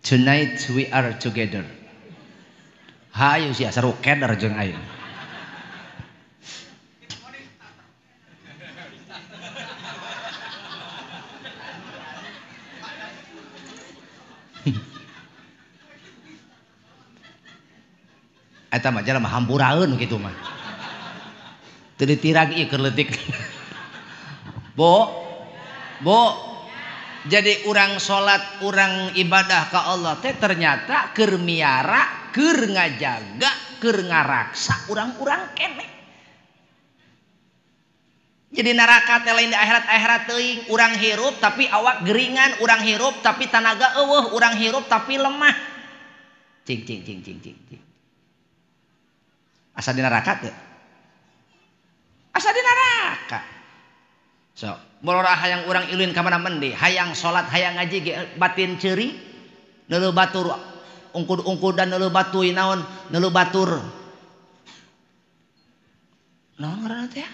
Tonight we are together. Hayu sia seru keder jeung aing. Eta mah jalma hampuraeun kitu mah. Teu ditirag ieu keur leutik. Bu. Bu. Jadi urang salat, urang ibadah ka Allah teh ternyata keur miara, keur ngajaga, keur ngaraksa urang-urang keneh. Jadi neraka teh lain di akhirat-akhirat teuing, urang hirup tapi awak geringan, urang hirup tapi tanaga eueuh, urang hirup tapi lemah. Cing cing cing cing cing cing. Asa di neraka teu? Asa di neraka. So, bolora hayang urang ilin ka mana mendi, hayang salat, hayang ngaji ge batin ceuri, neuleuh batur ungkud-ungkud dan neuleuh batuy naon, neuleuh batur. Naon ngaranna teh?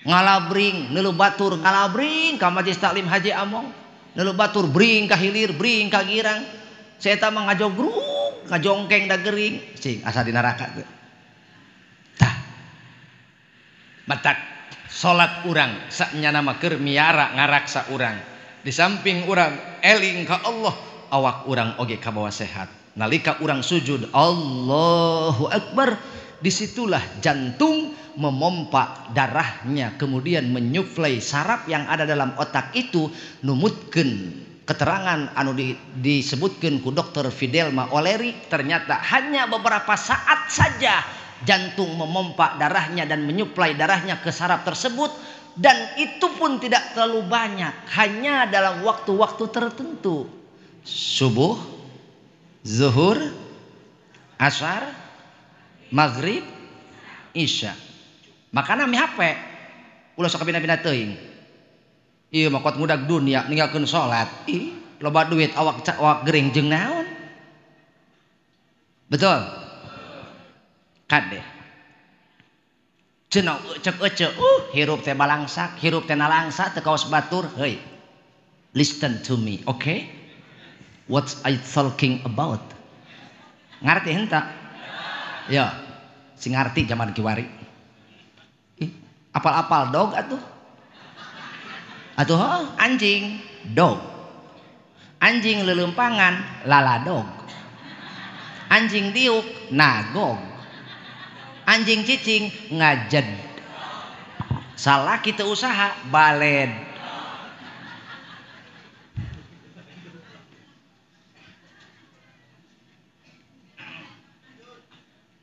Ngalabring, neuleuh batur ngalabring ka Majelis Taklim Haji Among, neuleuh batur bring ka hilir, bring ka girang. Saeta mah ngajogrug, ngajongkeng da gering, cing asa di neraka teh. Tah. Matak salat urang saknyana mah keur miara ngaraksa urang. Di samping urang eling ka Allah, awak urang oge kabawa sehat. Nalika urang sujud Allahu Akbar, disitulah jantung memompa darahnya, kemudian menyuplai saraf yang ada dalam otak itu, numutkeun Keterangan anu disebutkeun ku Dr. Fidelma O'Leary, ternyata hanya beberapa saat saja jantung memompa darahnya dan menyuplai darahnya ke saraf tersebut, dan itu pun tidak terlalu banyak, hanya dalam waktu-waktu tertentu. Subuh, zuhur, asar, maghrib, isya. Makana mi HP ulah sok bina-bina teuing. Ieu mah kuat ngudag dunia ninggalkeun salat. Ih, loba duit awak awak gering jeung naon? Betul? Kade. Cenah cek ece, hirup teh balangsak, hirup teh nalangsa teu kaos batur. Heuy. Listen to me, okay? What I talking about? Ngarti henteu? Ya, sing ngarti zaman kiwari. Ih, apal-apal dog atuh. Atuh oh, anjing dog. Anjing leuleumpangan laladog. Anjing diuk nagog. Anjing cicing ngajed. Salah kita usaha baled.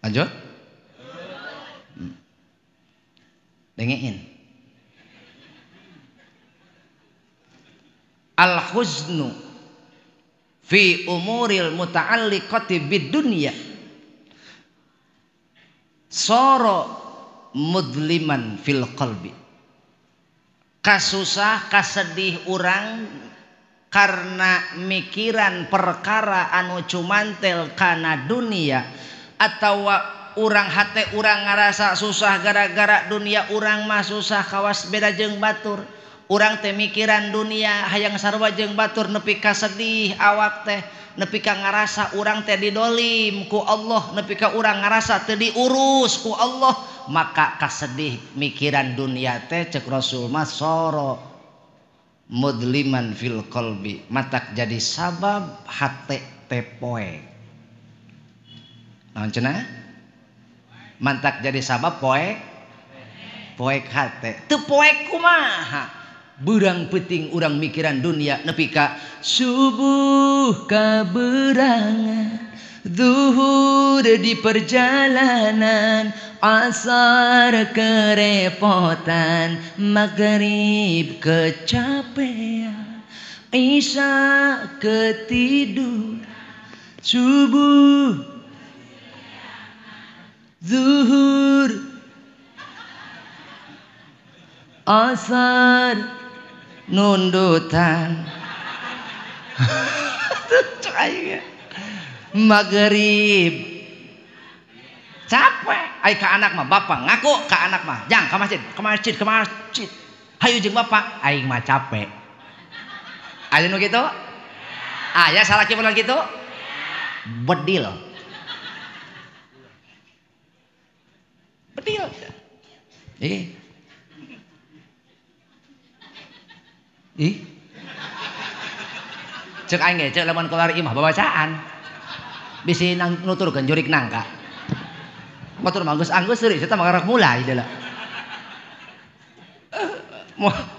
Lanjut. Dengein. Al-huznu fi umuril muta'alliqati bid dunya soro mudliman fil qalbi. Kasusah kasedih urang karena mikiran perkara anu cumantel kana dunia, atau urang hate urang ngarasa susah gara-gara dunia urang mah susah kawas beda jeung batur. Urang teh mikiran dunia hayang sarua jeung batur nepi ka sedih awak teh, nepi ka ngarasa urang teh didolim ku Allah, nepi ka urang ngarasa teu diurus ku Allah, maka kasedih mikiran dunia teh cek Rasul mah soro mudliman fil qalbi, matak jadi sabab hate teh poek. Naon cenah? Mantak jadi sabab poek poek hate. Teu poek kumaha? Beurang peuting urang mikiran dunia nepi ka subuh kaberangan, zuhur di perjalanan, asar kerepotan, maghrib kecapean, isya ketidur, subuh, zuhur, asar nundutan. Maghrib capek. Ai ka anak mah bapak ngaku ka anak mah jang ka masjid, ka masjid, ka masjid. Hayu jeung bapak, aing mah capek. Aya nu kitu? Aya salaki mun kitu? Bedil. Bedil. Ih. Ih. Cek aing ge cek lamun keluar imah babacaan. Bisi nuturkeun jurik nangka. Batur mah geus anggeus seuri eta mah karek mulai deula.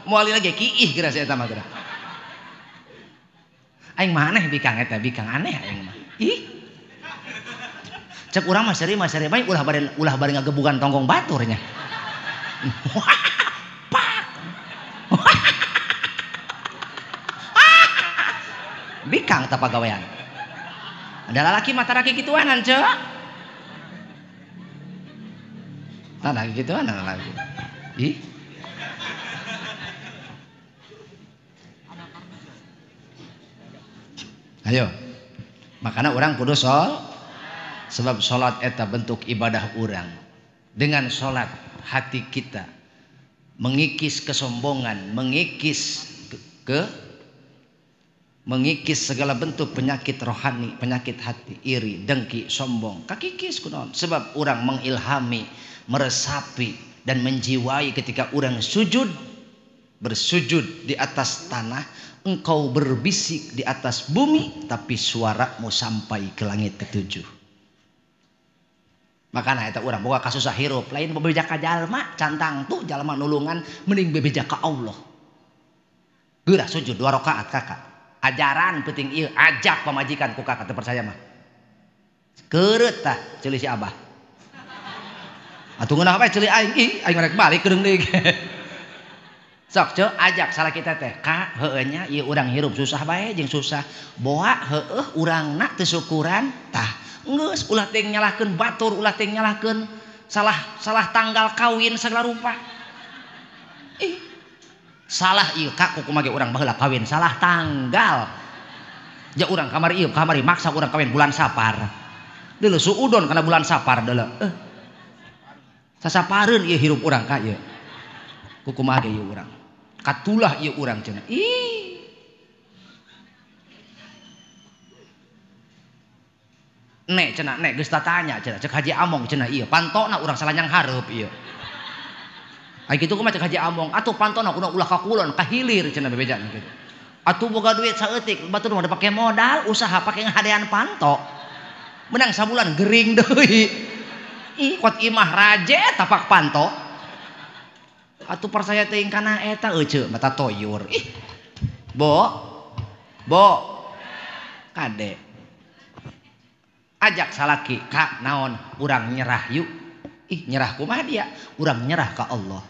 Moal lagi kiih geura si eta mah geura. Aing mah aneh bikang eta, bikang aneh aing mah. Ih. Cek urang mah seuri bae ulah bari ngagebugan tonggong batur nya. Pak. Bikang tah pagawean. Ada lalaki mata raki gituanan cek. Tah gituanan lalaki. Ih. Ayo. Makana urang kudu sebab salat eta bentuk ibadah urang. Dengan salat hati kita mengikis kesombongan, mengikis mengikis segala bentuk penyakit rohani, penyakit hati, iri, dengki, sombong. Kakikis kunaon? Sebab orang mengilhami, meresapi dan menjiwai ketika orang sujud, bersujud di atas tanah, engkau berbisik di atas bumi, tapi suaramu sampai ke langit ketujuh. Makana eta urang boga kasusah hirup, lain bebeja ka jalma, cantang tuh jalma nulungan, mending bebeja ka Allah. Geura sujud 2 rakaat kakak. Ajaran penting ieu ajak pamajikan ku kakak teu percaya mah. Keureut tah ceuli si Abah. Atuh ngeunah bae ceuli aing ih aing rek balik kedeung deui. Sok ceu ajak salah kita teh ka heueuh nya ieu urang hirup susah bae jeung susah. Boa heueuh urangna teu syukuran tah geus ulah teuing nyalahkeun batur ulah teuing nyalahkeun salah tanggal kawin segala rupa. Ih salah ieu ka kumaha ge urang baheula kawin salah tanggal. Ja urang kamari ieu kamari maksa urang kawin bulan Sapar. Deuleu suudon kana bulan Sapar deuleu. Sasapareun ieu hirup urang ka ieu. Kumaha ge ieu urang. Katulah ieu urang cenah. Ih. Nek cenah nek geus tatanya cenah cek Haji Among cenah ieu pantona urang salanyang hareup ieu. Ai kitu kumaha cek Haji Among atuh pantona kudu ulah ka kulon ka hilir cenah bebejana kitu. Atuh boga duit saeutik batur mah dipake modal usaha pake ngahadean panto. Menang sabulan gering deui. Ih kot imah raje tapak panto. Atuh percaya teuing kana eta euceu mata toyur. Ih. Bo. Bo. Kade. Ajak salaki ka naon urang nyerah yuk. Ih nyerah kumaha dia? Urang nyerah ka Allah.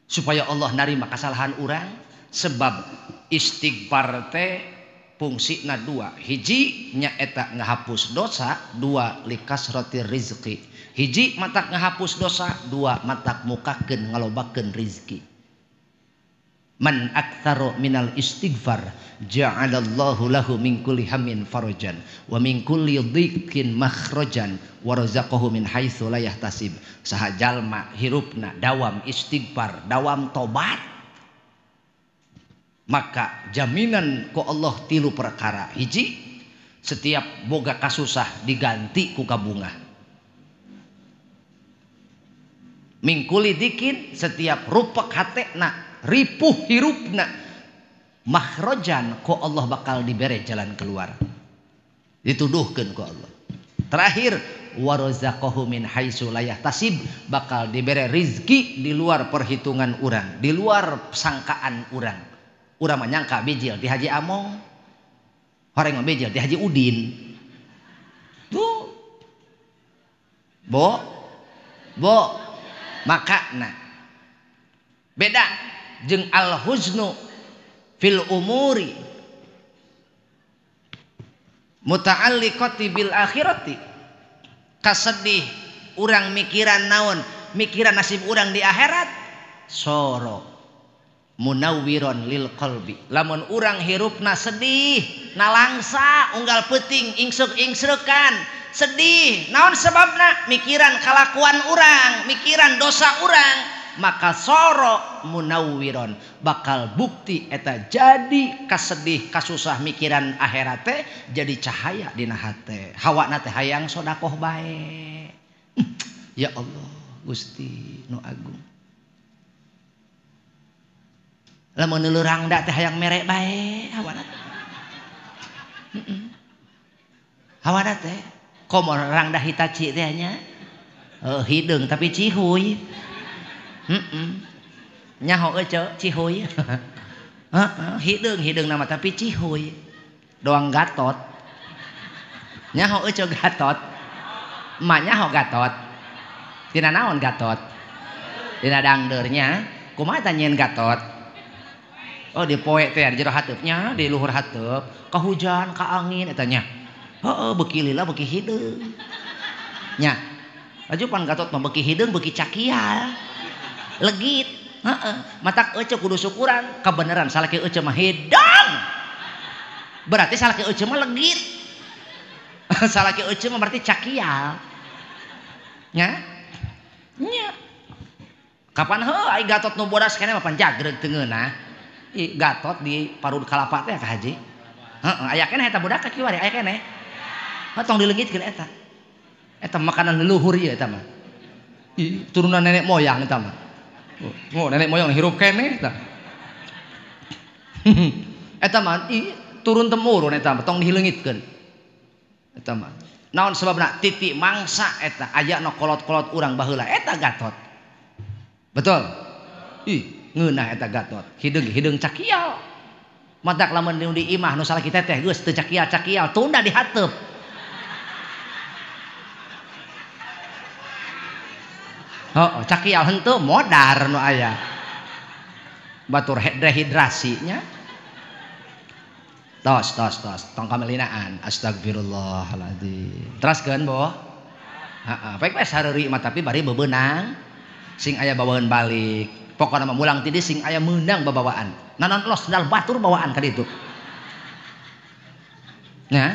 Supaya Allah narima kesalahan urang sebab istighfar teh fungsina dua. Hiji nyaeta ngahapus dosa, dua likasrati rizki. Hiji matak ngahapus dosa, dua matak mukakeun ngalobakeun rizki. Man aktsaru minal istighfar ja'alallahu lahu min kulli hammin farajan wa min kulli dhiqin makhrajan wa razaqahu min haitsu la yahtasib. Saha jalma hirupna dawam istighfar, dawam tobat, maka jaminan ku Allah tilu perkara. Hiji, setiap boga kasusah diganti ku kabungah. Mingkuli dikin, setiap rupak hatena ripuh hirupna makhrojan ku Allah bakal dibere jalan keluar, dituduhkeun ku Allah. Terakhir warazaqahu min haitsu la yahtasib, bakal dibere rizki di luar perhitungan urang, di luar sangkaan urang. Urang menyangka bijil di Haji Among, horeng bijil di Haji Udin. Tuh. Bo. Bo. Maka nah beda jeung al huznu fil umuri muta'alliqati bil akhirati. Kasedih urang mikiran naon, mikiran nasib urang di akhirat, soro munawwiron lil qalbi. Lamun urang hirupna sedih, nalangsa unggal peuting ingsrek-ingsrekan, sedih naon sebabna mikiran kalakuan urang, mikiran dosa urang, maka soro munawwiron bakal bukti eta jadi kasedih kasusah mikiran akhirat teh jadi cahaya dina hate. Hawana teh hayang sodakoh bae. Ya Allah Gusti nu agung. Lamun leurang da teh hayang mere bae hawana. Hawana teh komo rangda Hitachi teh nya. Hideung tapi cihuy. Nyaho euceu cihuy. Heeh, hideung nama tapi cihuy. Doang Gatot. Nyaho euceu Gatot. Emak nyaho Gatot. Tina naon Gatot? Dina dangdeurnya. Kumaha tah nyieun Gatot? Oh di poe teh di jero hateupnya, di luhur hateup, ka hujan, ka angin eta nya. Heeh, beuki lila beuki hideung. Nya. Laju pan Gatot mah beuki hideung beuki cakial. Legit. Heeh, matak euceu kudu syukuran, kabeneran salaki euceu mah hideung. Berarti salaki euceu mah legit. Salaki euceu mah berarti cakial. Nya. Nya. Kapan heuh ai Gatot nu bodas keneh mah pan jagreg teu ngeunah. Ih, Gatot di parud kalapa teh ka haji. Heeh, aya keneh eta budak ka kiwari aya keneh. Heuh tong dileungitkeun eta. Eta makanan leluhur ieu eta mah. Ih, turunan nenek moyang eta mah. Oh, nenek moyang hirup keneh eta. Eta mah ih turun temurun eta mah tong dileungitkeun. Eta mah. Naon sebabna titik mangsa eta aya nu kolot-kolot urang baheula eta Gatot. Betul? Ih, ngeunah eta Gatot. Hideung-hideung cakial. Matak lamun di imah nu salaki teteh geus teu cakial-cakial tunda dihateup. Oh, cakial henteu modar nu aya. Batur dehidrasinya. Tos tos tos tong kamelinaan. Astagfirullahaladzim. Teraskeun boh. Heeh, baik we sareuri mah tapi bari bebeunang sing aya bawaeun balik. Pokona mah mulang ti sing aya meunang babawaan. Nanon los sendal batur bawaan ka ditu. Nah,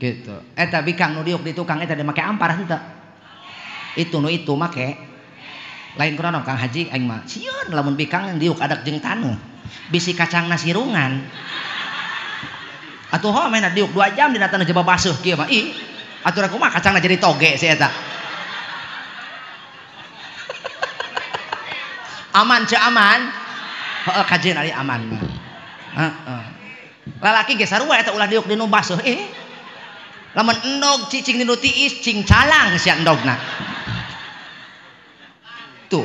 gitu. Eta bikang nu diuk di tukang eta make ampar henteu. Itu nu itu make. Lain kunaon Kang Haji aing mah sieun lamun bikang diuk adak jeung taneuh. Bisi kacangna sirungan. Atuh ho mena diuk 2 jam dina taneuh jaba baseuh kieu mah. Ih, atuh kumaha kacangna jadi toge si eta. Aman ceu aman. Heeh kajeun ari aman mah. Heeh. Lalaki ge sarua eta ulah diuk dinu baseuh ih. Lamun endog cicing dinu tiis cing calang sia endogna. Tuh.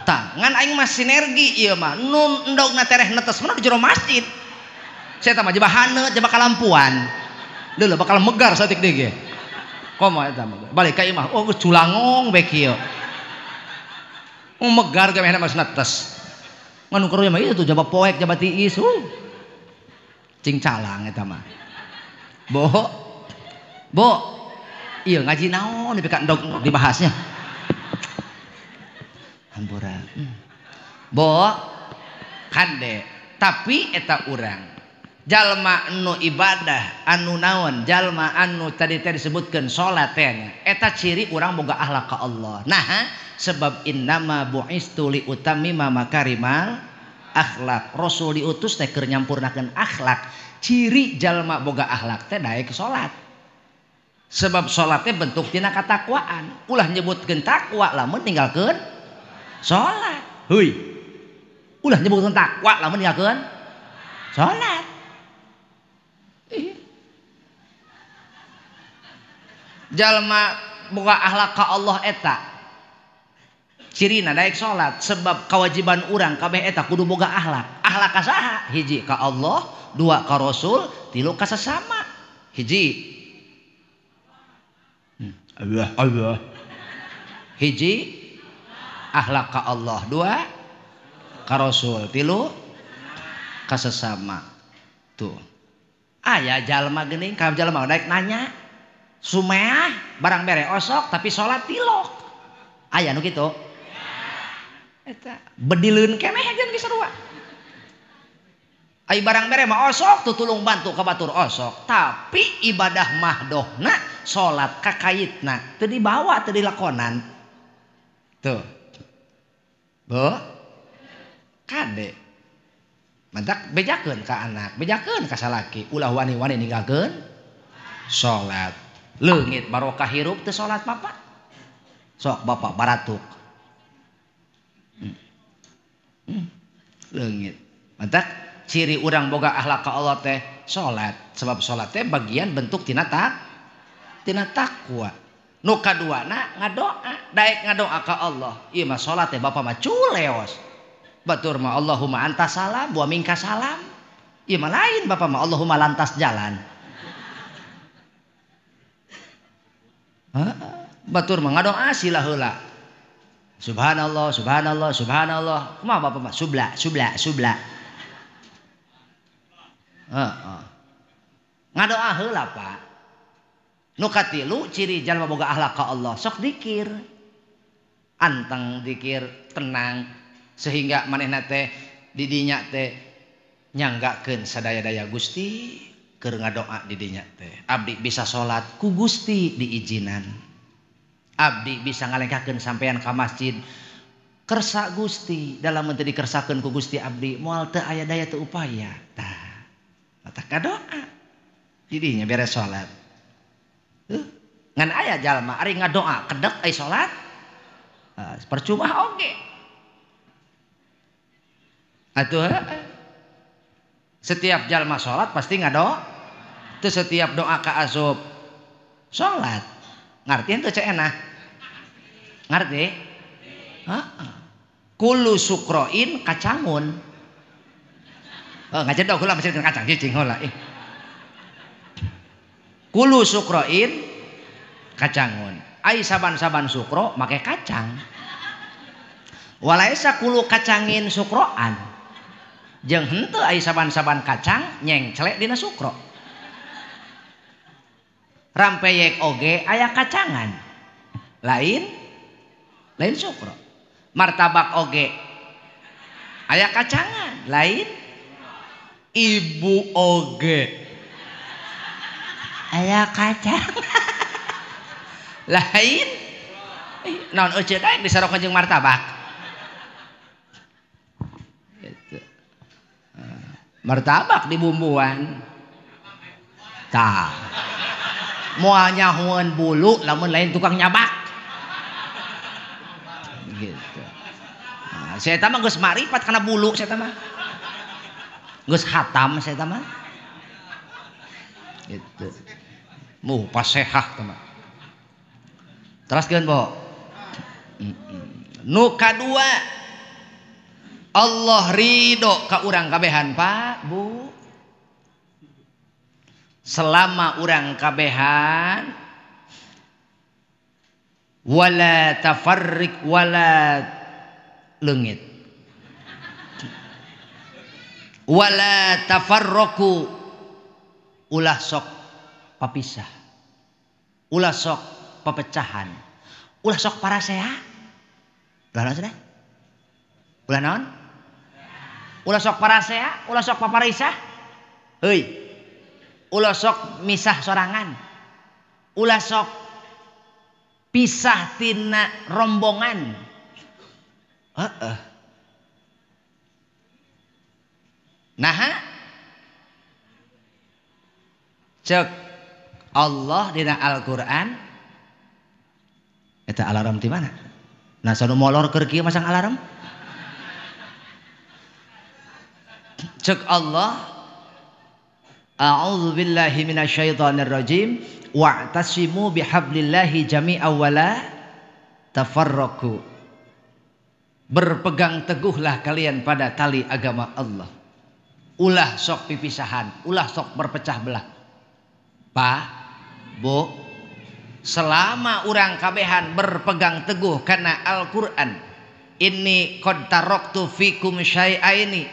Tah, ngan aing mah sinergi ieu mah. Nun endogna tereh netes mana di jero masjid. Sia eta mah jaba haneut jaba kalampuan. Deuleu bakal megar saeutik deui ge. Komo eta mah. Balik ka imah, oh geus culangong bae kieu. Megar ge mehna mah netes. Ngan nu mah ieu tuh jaba poek jaba tiis. Cing calang eta mah. Bo. Bo. Ieu ngaji naon nepi ka endog dibahasnya. Hampura. Bo. Kade. Tapi eta urang jalma anu ibadah anu naon jalma anu tadi teh disebutkeun salat teh nya eta ciri urang boga akhlak ka Allah. Nah, sebab innama bu'istu li utammima makarimal akhlak. Rasul diutus teh keur nyampurnakeun akhlak. Ciri jalma boga akhlak teh daek salat. Sebab salat teh bentuk tina katakwaan. Ulah nyebutkeun takwa lamun ninggalkeun salat. Heuy. Ulah nyebutkeun takwa lamun ninggalkeun salat. Jalma boga akhlak ka Allah eta cirina daek salat sebab kewajiban urang kabeh eta kudu boga akhlak. Akhlak ka saha? Hiji ka Allah, dua ka Rasul, tilu ka sesama. Hiji Allah Allah. Hiji akhlak ka Allah, dua ka Rasul, tilu ka sesama. Tuh. Aya jalma geuning ka jalma daek nanya sumeah barang bere osok tapi salat tilok. Aya nu kitu. Eta bedileun keneh jeung geus sarua. Ai barang bere mah osok tutulung bantu ka batur osok, tapi ibadah mahdohna salat kakayitna teu dibawa teu dilakonan. Tuh. Bo. Kade. Mantak bejakeun ka anak, bejakeun ka salaki, ulah wani-wani ninggalkeun salat. Leungit barokah hirup teu salat bapak. Sok bapak baratuk. Leungit. Mantak ciri urang boga akhlak ka Allah teh salat, sebab salat teh bagian bentuk tina tina takwa. Nu kaduana ngadoa, daek ngadoa ka Allah. Ieu mah salat teh bapak mah culeos. Batur mah Allahumma anta salam wa minka salam. Ieu mah lain bapak mah Allahumma lantas jalan. Batur mah ngadoa sila heula. Subhanallah, subhanallah, subhanallah. Kumaha bapak mah subla, subla, subla. Heeh. Ngadoa heula Pak. Nu katilu ciri jalma boga akhlak ka Allah, sok dikir. Anteng dikir, tenang sehingga manehna teh didinya teh nyanggakeun sadaya-daya Gusti keur ngadoa didinya teh. Abdi bisa salat ku Gusti diizinan. Abdi bisa ngalengkahkeun sampean ka masjid kersa Gusti, dalam teu dikersakeun ku Gusti abdi moal teu aya daya teu upaya. Tah, mata kadoa. Didinya beres salat. Ngan aya jalma ari ngadoa kedek ai salat. Percuma oge. Atuh setiap jalma salat pasti ngadoa. Teu setiap doa ka asup salat. Ngarti henteu cek enah? Ngarti? Heeh. Kullu sukroin kacangun. Oh, ngajedog heula mencilkeun kacang cicing heula ih. Kulu sukroin kacangun. Ai saban-saban sukro make kacang. Walaisa kulu kacangin sukroan. Jeung henteu ai saban-saban kacang nyengcelek dina sukro. Rampeyek oge aya kacangan. Lain lain sukro. Martabak oge aya kacangan, lain ibu oge aya kacang. Lain naon euceut daek disarokeun jeung martabak. Gitu. Martabak dibumbuan. Tah. Moal nyahoeun bulu lamun lain tukang nyabak. Gitu. Nah, saya mah geus maripat kana bulu saya mah. Geus hatam saya mah. Gitu. Muh pasehah teh mah. Teraskeun, Bo. Nu kadua, Allah ridho ka urang kabehan, Pak, Bu. Selama urang kabehan wala tafarriq wala leungit. Wala tafarraqu, ulah sok papisah, ulah sok pepecahan, ulah sok parasea. Ulah naon cenah? Ulah naon? Ulah sok parasea, ulah sok paparisah. Heuy. Ulah sok misah sorangan. Ulah sok pisah tina rombongan. Heeh. Naha? Cek Allah dina Al-Qur'an eta alarm ti mana? Nah sanu molor keur kieu masang alarm. Cek Allah, a'udzu billahi minasyaitonir rajim, wa'tasimu bihablillahi jami'an wala tafarraqu. Berpegang teguhlah kalian pada tali agama Allah. Ulah sok pipisahan, ulah sok berpecah belah. Pak, Bu, selama urang kabehan berpegang teguh karena Al-Qur'an, inni qad taraktu fikum syai'aini,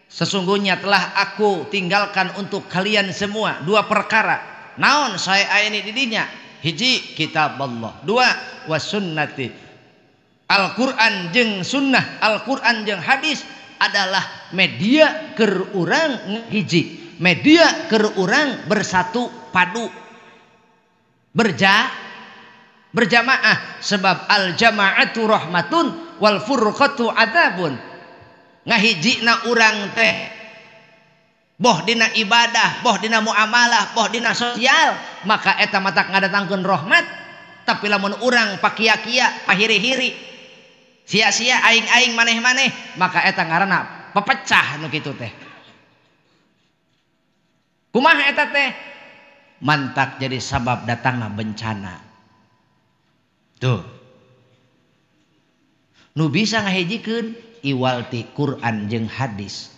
sesungguhnya telah aku tinggalkan untuk kalian semua dua perkara. Naon syai'aini didinya? Hiji, kitab Allah. Dua, was sunnati. Al-Qur'an jeung sunnah, Al-Qur'an jeung hadis adalah media keur urang hiji, media keur urang bersatu padu, berjamaah. Sebab al jama'atu rahmatun wal furqatu adzabun. Ngahijina urang teh boh dina ibadah, boh dina muamalah, boh dina sosial, maka eta matak ngadatangkeun rahmat. Tapi lamun urang pakia-kia, pahiri-hiri, sia-sia, aing-aing, maneh-maneh, maka eta ngaranna pepecah nu kitu teh. Kumaha eta teh? Mantak jadi sabab datangna bencana. Tuh. Nu bisa ngahijikeun iwal ti Quran jeung hadis.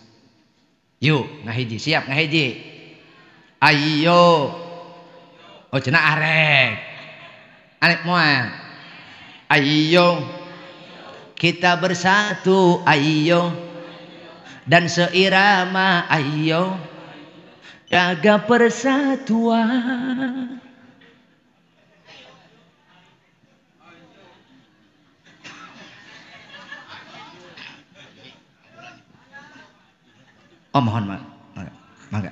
Yuk ngahiji, siap ngahiji. Ayo. Oh cenah arek. Arek moal. Ayo. Kita bersatu, ayo. Dan seirama, ayo. Jaga persatuan. Oh mohon maaf, mangga.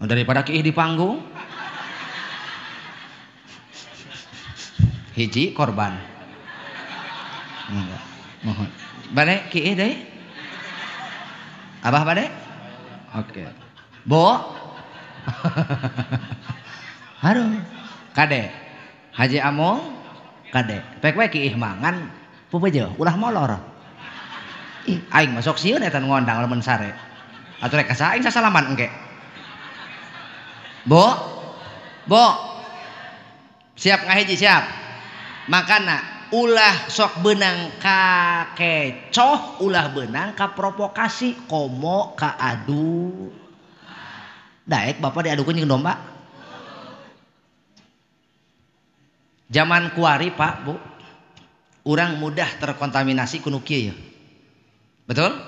Daripada kiih di panggung, hiji korban. Mangga, mohon. Bade kiih deui? Abah bade? Oke. Bo. Aduh. Kade. Haji Among kade. Pek we kiih mangan pupeujeuh ulah molor. Ih, aing masuk sieun eta nu ngondang lamun sare. Atuh rek ka aing sasalaman engke. Bo. Bo. Siap ngahiji siap. Makana ulah sok benang ka kecoh, ulah benang ka provokasi, komo ka adu. Daek bapak diadukeun jeung domba. Zaman kuari Pak, Bu, urang mudah terkontaminasi ku nu kieu ya. Betul?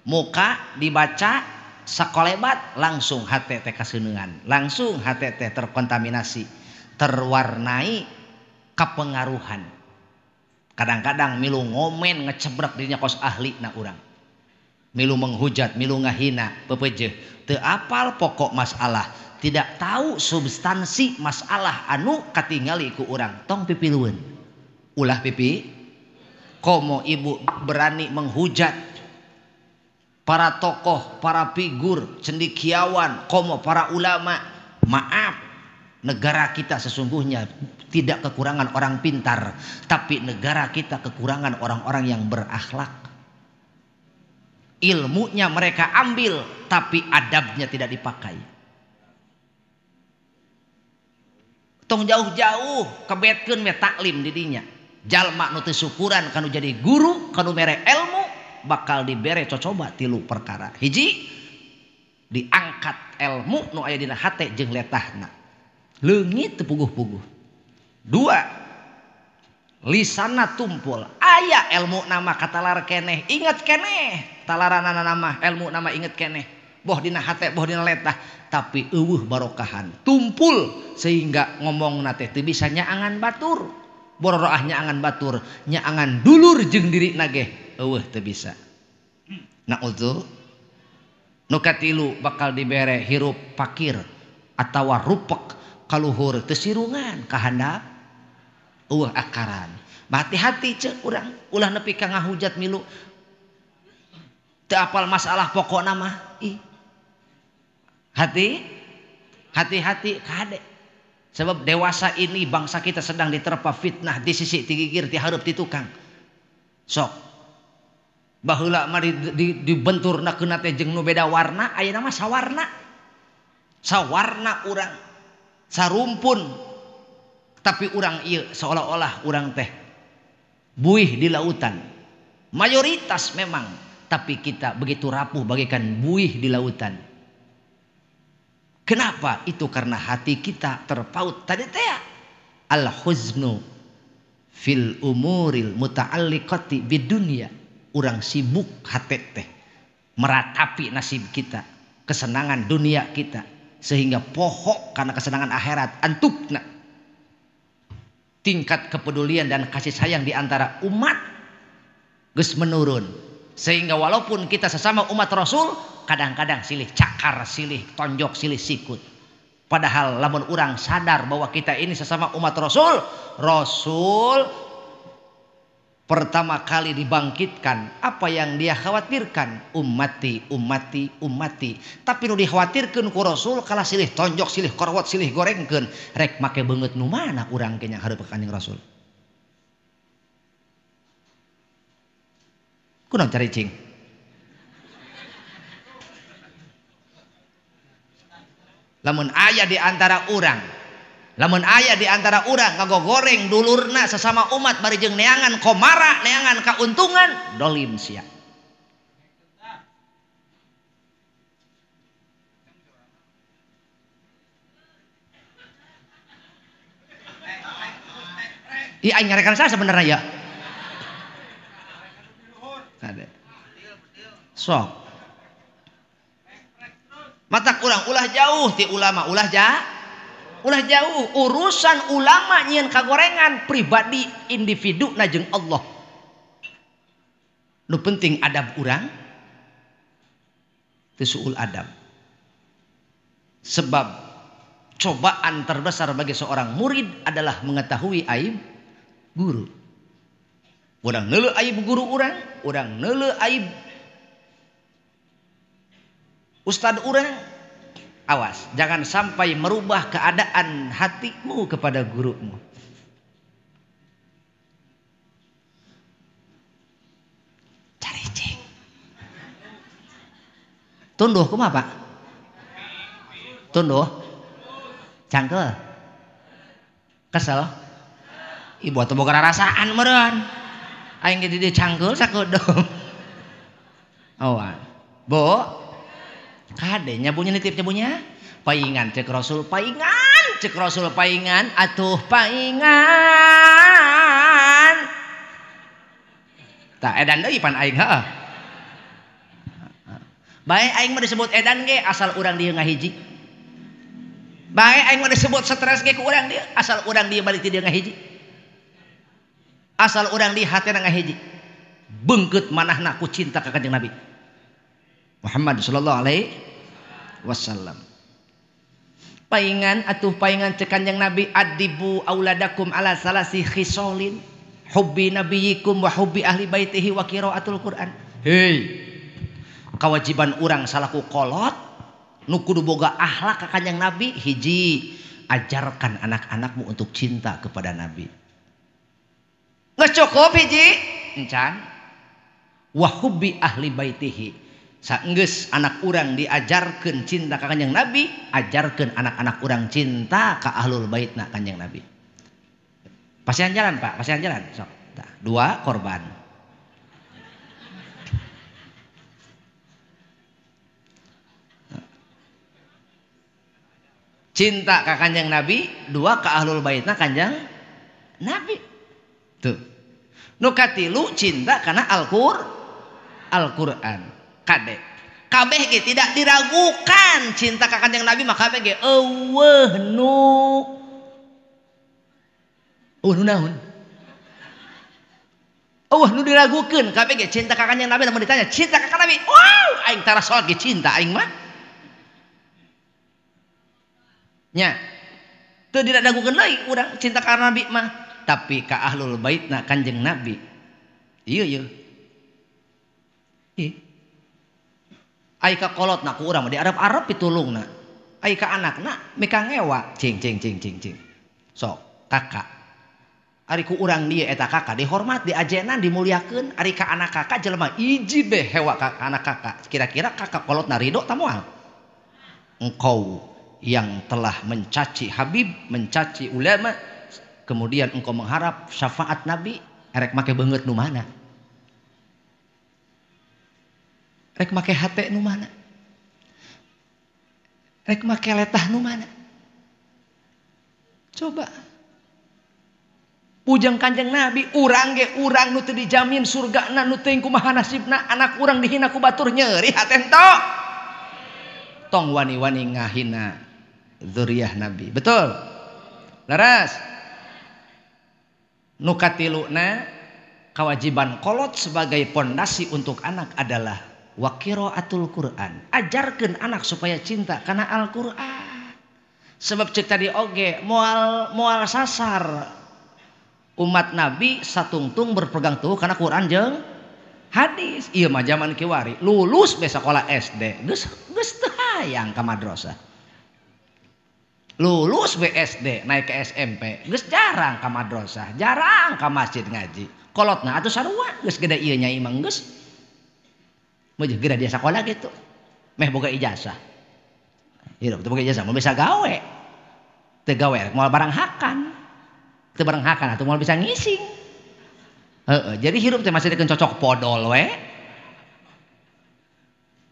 Muka dibaca sakolebat langsung hate teh kaseuneuan, langsung hate teh terkontaminasi, terwarnai kepengaruhan. Kadang-kadang milu ngomen ngecebrek dirinya kos ahli na urang. Milu menghujat, milu ngahina, pepejeh. Teu apal pokok masalah, tidak tahu substansi masalah anu katingali ku urang. Tong pipilueun. Ulah pipi. Komo ibu berani menghujat para tokoh, para figur, cendekiawan, komo para ulama. Maaf, negara kita sesungguhnya tidak kekurangan orang pintar, tapi negara kita kekurangan orang-orang yang berakhlak. Ilmunya mereka ambil, tapi adabnya tidak dipakai. Tong jauh-jauh kebetkeun we taklim di dinya. Jalma nu teu syukuran kanu jadi guru, kanu mere ilmu, bakal dibere cocoba tilu perkara. Hiji, diangkat ilmu nu aya dina hate jeung letahna. Leungit teu puguh-puguh. Dua, lisana tumpul. Aya ilmu nama katalar keneh, inget keneh. Talaranana nama ilmu nama inget keneh. Boh dina hate, boh dina letah, tapi eueuh barokahan. Tumpul sehingga ngomongna teh teu bisa nyaangan batur. Bororoah nyaangan batur, nyaangan dulur jeung diri nage, eueuh teu bisa. Naudzu. Nu katilu bakal dibere hirup pakir atawa rupek kaluhur teu sirungan kahandap eueuh akaran. Hati-hati ceuk urang, ulah nepi ka ngahujat milu. Teu apal masalah pokokna mah. Ih. Hati hati-hati kade. Sebab dewasa ini bangsa kita sedang diterpa fitnah di sisi ti gigir ti hareup ti tukang. Sok baheula mah dibenturna keuna teh jeung nu beda warna, ayeuna mah sawarna. Sawarna urang, sarumpun. Tapi urang ieu seolah-olah urang teh buih di lautan. Mayoritas memang, tapi kita begitu rapuh bagaikan buih di lautan. Kenapa? Itu karena hati kita terpaut. Tadi teh al-huznu fil umuril muta'alliqati bidunya. Urang sibuk hati teh meratapi nasib kita, kesenangan dunia kita, sehingga pohok karena kesenangan akhirat antukna. Tingkat kepedulian dan kasih sayang di antara umat geus menurun. Sehingga walaupun kita sesama umat Rasul, kadang-kadang silih cakar, silih tonjok, silih sikut. Padahal lamun urang sadar bahwa kita ini sesama umat Rasul, Rasul pertama kali dibangkitkan, apa yang dia khawatirkan? Ummati, ummati, ummati. Tapi nu dikhawatirkeun ku Rasul kalah silih tonjok, silih korwot, silih gorengkeun. Rek make beungeut nu mana urang ke nya hareup ka Kanjeng Rasul? Kunaon cari cing? Lamun aya di antara urang, lamun aya di antara urang ngagogoreng dulurna sesama umat bari jeung neangan komara, neangan kauntungan, dolim sia. Ih, aing ngarekan saya sebenarnya ya. Kade. Sok. Mata kurang ulah jauh ti ulama, ulah ulah jauh urusan ulama nyieun kagorengan pribadi individu na jeung Allah. Nu penting adab urang teu suul adab. Sebab cobaan terbesar bagi seorang murid adalah mengetahui aib guru. Urang neuleuh aib guru urang, urang neuleuh aib ustad urang. Awas, jangan sampai merubah keadaan hatimu kepada gurumu. Cari cing. Tunduh kumaha, Pak? Tunduh. Cangkel. Kesel. Ibu atuh boga rarasaan meureun. Aing ge di dieu cangkeul sakedeung. Awan. Bu. Kade nya bunyi nitip nya bunya. Paingan cek Rasul paingan, cek Rasul paingan atuh paingan. Tah edan deui pan aing heuh. Bae aing mah disebut edan ge asal urang dieu ngahiji. Bae aing mah disebut stres ge ku urang dieu asal urang dieu balik ti dieu ngahiji. Asal urang dieu hatena ngahiji. Beungkeut manahna ku cinta ka Kanjeng Nabi Muhammad sallallahu alaihi wasallam. Paingan atuh paingan cek Kanjeng Nabi adibu auladakum ala salasi khisolin hubbi nabiyikum wa hubbi ahli baitihi wa qiraatul Quran. Hei, kewajiban urang salaku kolot nu kudu boga akhlak ka Kanjeng Nabi hiji, ajarkan anak-anakmu untuk cinta kepada Nabi. Geus cukup hiji encan wa hubbi ahli baitihi. Saenggeus anak urang diajarkeun cinta ka Kanjeng Nabi, ajarkeun anak-anak urang cinta ka ahlul baitna Kanjeng Nabi. Pasihan jalan Pak, pasihan jalan. Sok. Dua korban. Cinta ka Kanjeng Nabi, dua ka ahlul baitna Kanjeng Nabi. Tuh. Nu katilu cinta kana Al-Qur'an. Kade kabeh ge tidak diragukan cinta ka Kanjeng Nabi mah kabeh ge eueuh nu naon eueuh nu diragukeun kabeh ge cinta ka Kanjeng Nabi. Lamun ditanya cinta ka Kanjeng Nabi, wow aing tara salat ge cinta aing mah nya teu diragukeun deui urang cinta ka Nabi mah, tapi ka ahlul baitna Kanjeng Nabi ieu ieu ai ka kolotna ku urang mah di Arab-Arab pitulungna, ai ka anakna mika ngewa cing cing cing cing cing sok kakak ari ku urang dieu eta kakak dihormat diajenan dimuliakeun, ari ka anak kakak jelema hiji be hewa ka anak kakak, kira-kira kakak kolotna ridho ta moal? Engkau yang telah mencaci Habib, mencaci ulama, kemudian engkau mengharap syafaat Nabi, erek make beungeut nu mana? Rek make hate nu mana? Rek make letah nu mana? Coba. Pujang Kanjeng Nabi, urang ge urang nu teu dijamin surgana, nu teuing kumaha nasibna, anak urang dihina ku batur nyeri hate ento. Tong wani-wani ngahina zuriyah Nabi. Betul? Leres. Nu katiluna kewajiban kolot sebagai pondasi untuk anak adalah wa qiraatul Quran. Ajarkeun anak supaya cinta karena Al-Quran. Sebab cek tadi oge moal sasar umat Nabi satungtung berpegang teguh karena Quran jeung hadis. Ieu mah zaman kiwari lulus be sakola SD geus geus teu hayang ka madrasah. Lulus be SD naik ke SMP geus jarang ka madrasah, jarang ka masjid ngaji. Kolotna atuh sarua geus gede ieu nyai mah geus meujeun geura dia sakola gitu meh boga ijazah. Hirup teu boga ijazah moal bisa gawe. Teu gawe moal barang hakan. Teu barang hakan atuh moal bisa ngising. Heeh, jadi hirup teh masih dikeun cocok podol we.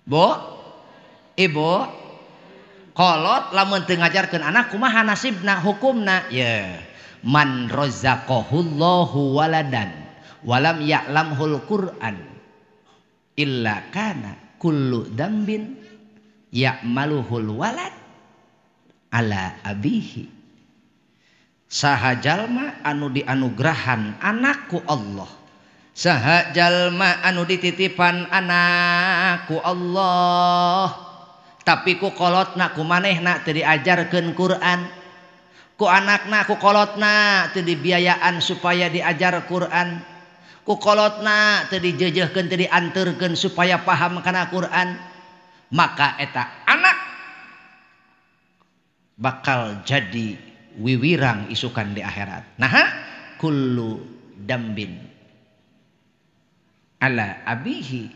Bu, ibu, kolot lamun teu ngajarkeun anak kumaha nasibna hukumna? Ye, man razaqahullahu waladan walam ya'lamhul Qur'an illa kana kullu dambin ya'maluhul walad ala abihi. Saha jalma anu dianugrahan anakku Allah, saha jalma anu dititipan anakku Allah, tapi ku kolotna ku manehna teu diajarkeun Quran, ku anakna ku kolotna teu dibiayaan supaya diajar Quran, ku kolotna teu dijejehkeun teu dianterkeun supaya paham kana Quran, maka eta anak bakal jadi wiwirang isukan di akhirat. Nah, kullu dambin ala abihi.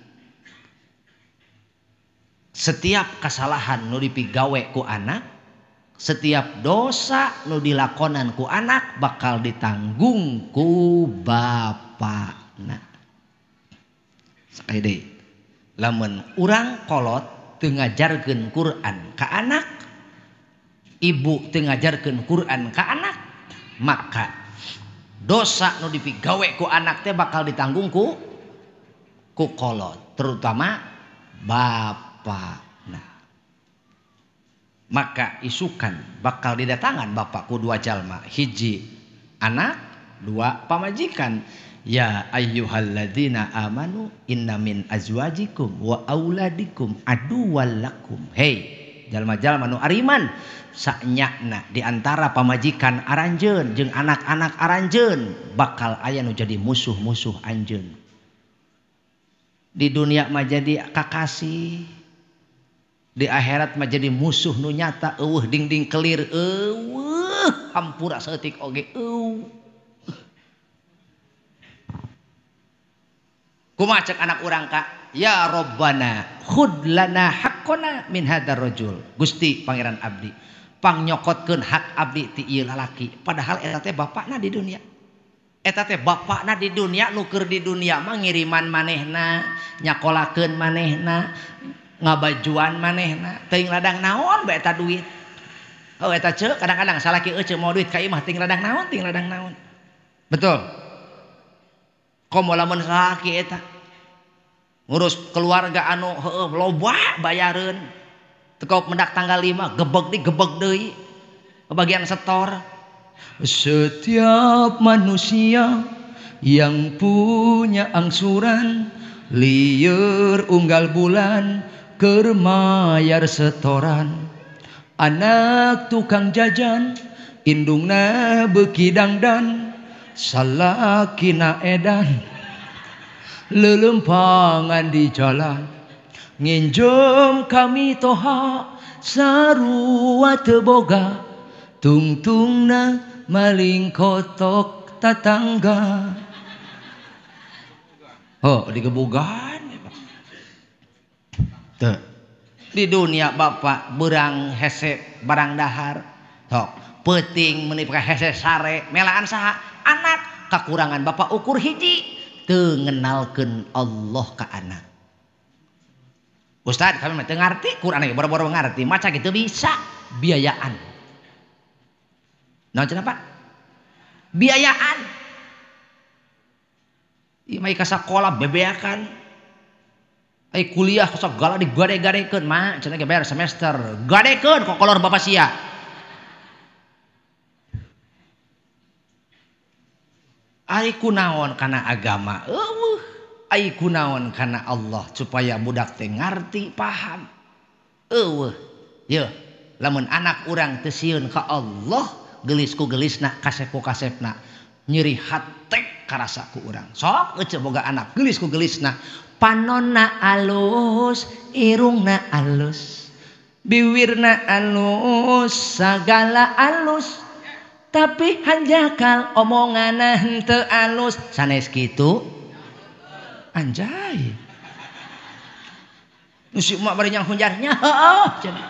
Setiap kesalahan nu dipigawe ku anak Setiap dosa nu dilakonan ku anak bakal ditanggung ku bapakna. Sakali deui, lamun urang kolot teu ngajarkeun Quran ka anak, ibu teu ngajarkeun Quran ka anak, maka dosa nu dipigawe ku anak teh bakal ditanggung ku kolot, terutama bapakna. Maka isukan bakal didatangan bapak ku dua jalma, hiji anak, dua pamajikan. Ya ayyuhalladzina amanu inna min azwajikum wa auladikum aduwwal lakum. Hei jalma-jalma nu ariman, sanyakna di antara pamajikan aranjeun jeung anak-anak aranjeun bakal aya nu jadi musuh-musuh anjeun. Di dunia mah jadi kakasih, di akhirat mah jadi musuh nu nyata. Eueuh dingding kelir, eueuh hampura saeutik oge eueuh. Kumaha cek anak urang ka? Ya Rabbana khud lana haqqana min hadzal rajul. Gusti Pangeran abdi, pangnyokotkeun hak abdi ti ieu lalaki. Padahal eta teh bapakna di dunia. Eta teh bapakna di dunia, nu keur di dunia mah ngiriman manehna, nyakolakeun manehna, ngabajuan manehna, teuing ladang naon bae eta duit. Oh eta ceuk kadang-kadang salaki euceu mau duit ka imah teuing ladang naon, teuing ladang naon. Betul. Komo lamun salaki eta ngurus keluarga anu heueuh loba bayareun. Teu mendak tanggal 5 gebeg di gebeg deui. Bagian setor. Setiap manusia yang punya angsuran lieur unggal bulan keur mayar setoran. Anak tukang jajan indungna beuki dangdan, salakina edan lelempangan di jalan. Nginjem kami toha sarua teu boga, tungtungna maling kotok tatangga. Oh digebugan teu. Di dunia bapak berang hese barang dahar, tok peuting meuni hese sare melaan saha anak. Kakurangan bapak ukur hiji, teu ngenalkeun Allah ka anak. Ustad kami mah teu ngarti Quran ge, boro-boro ngarti, maca kitu bisa biayaan. Naon cenah Pak? Biayaan. Ieu mah ka sakola bebeakan. Ai kuliah segala digade-gadekeun mah cenah ge bayar semester. Gadekeun kokolor bapak sia. Ai kunaon kana agama? Eueuh. Ai kunaon kana Allah supaya budak teh ngarti paham. Eueuh. Yeuh, lamun anak urang teu sieun ka Allah, geulis ku geulisna, kasep ku kasepna, nyeri hate karasa ku urang. Sok ece boga anak geulis ku geulisna, panonna alus, irungna alus, biwirna alus, sagala alus. Tapi hanjakal omonganna henteu alus. Sanes kitu? Anjay. Nu si emak bari nyang hunjarnya, heueuh cenah.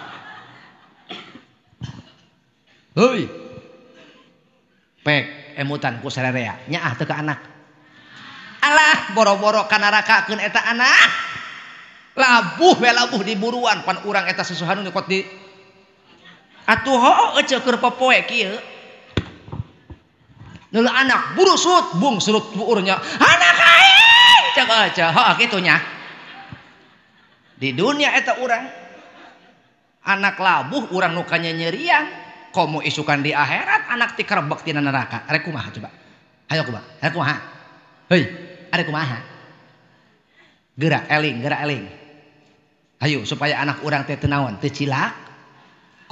Heuy. Pek emutan ku sarerea, nyaah teu ka anak. Alah, boro-boro ka narakakeun eta anak. Labuh we labuh di buruan pan urang eta susuhan nu kot di. Atuh heueuh eceu keur popoe kieu. Nulu anak burusut bung surut buurnya anak aing cek aja heuh kitu nya. Di dunia eta urang anak labuh urang nu kanyanyerian, komo isukan di akhirat anak tikerebek tina neraka. Arek kumaha coba? Hayo kumaha? Arek kumaha? Heuy, arek kumaha? Geura eling, geura eling. Hayu supaya anak urang teh teu naon, teu cilak.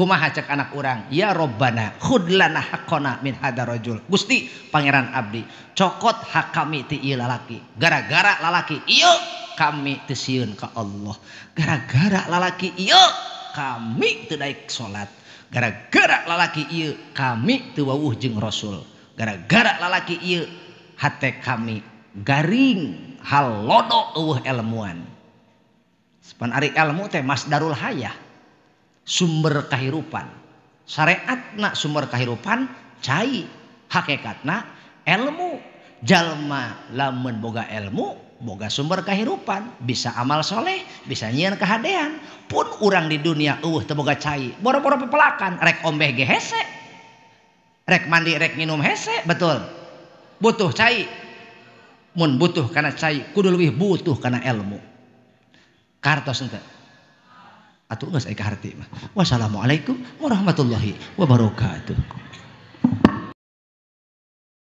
Kumaha cek anak urang? Ya Robbana khud lana haqqana min hadzal rajul. Gusti Pangeran abdi, cokot hak kami ti ieu lalaki. Gara-gara lalaki ieu kami teu sieun ka Allah. Gara-gara lalaki ieu kami teu daek salat. Gara-gara lalaki ieu kami teu wawuh jeung Rasul. Gara-gara lalaki ieu hate kami garing halodo eueuh elmuan. Pan ari elmu teh masdarul hayah, sumber kahirupan, Syariatna sumber kahirupan cai, hakikatna ilmu. Jalma lamun boga ilmu boga sumber kahirupan, bisa amal soleh, bisa nyieun kahadean. Pun urang di dunia eueuh teu boga cai, boro-boro pepelakan, rek ombeh ge hese, rek mandi rek nginum hese, betul. Butuh cai. Mun butuh kana cai, kudu leuwih butuh kana ilmu. Kartos henteu? Atuh geus aya kaharti mah. Wassalamualaikum warahmatullahi wabarakatuh.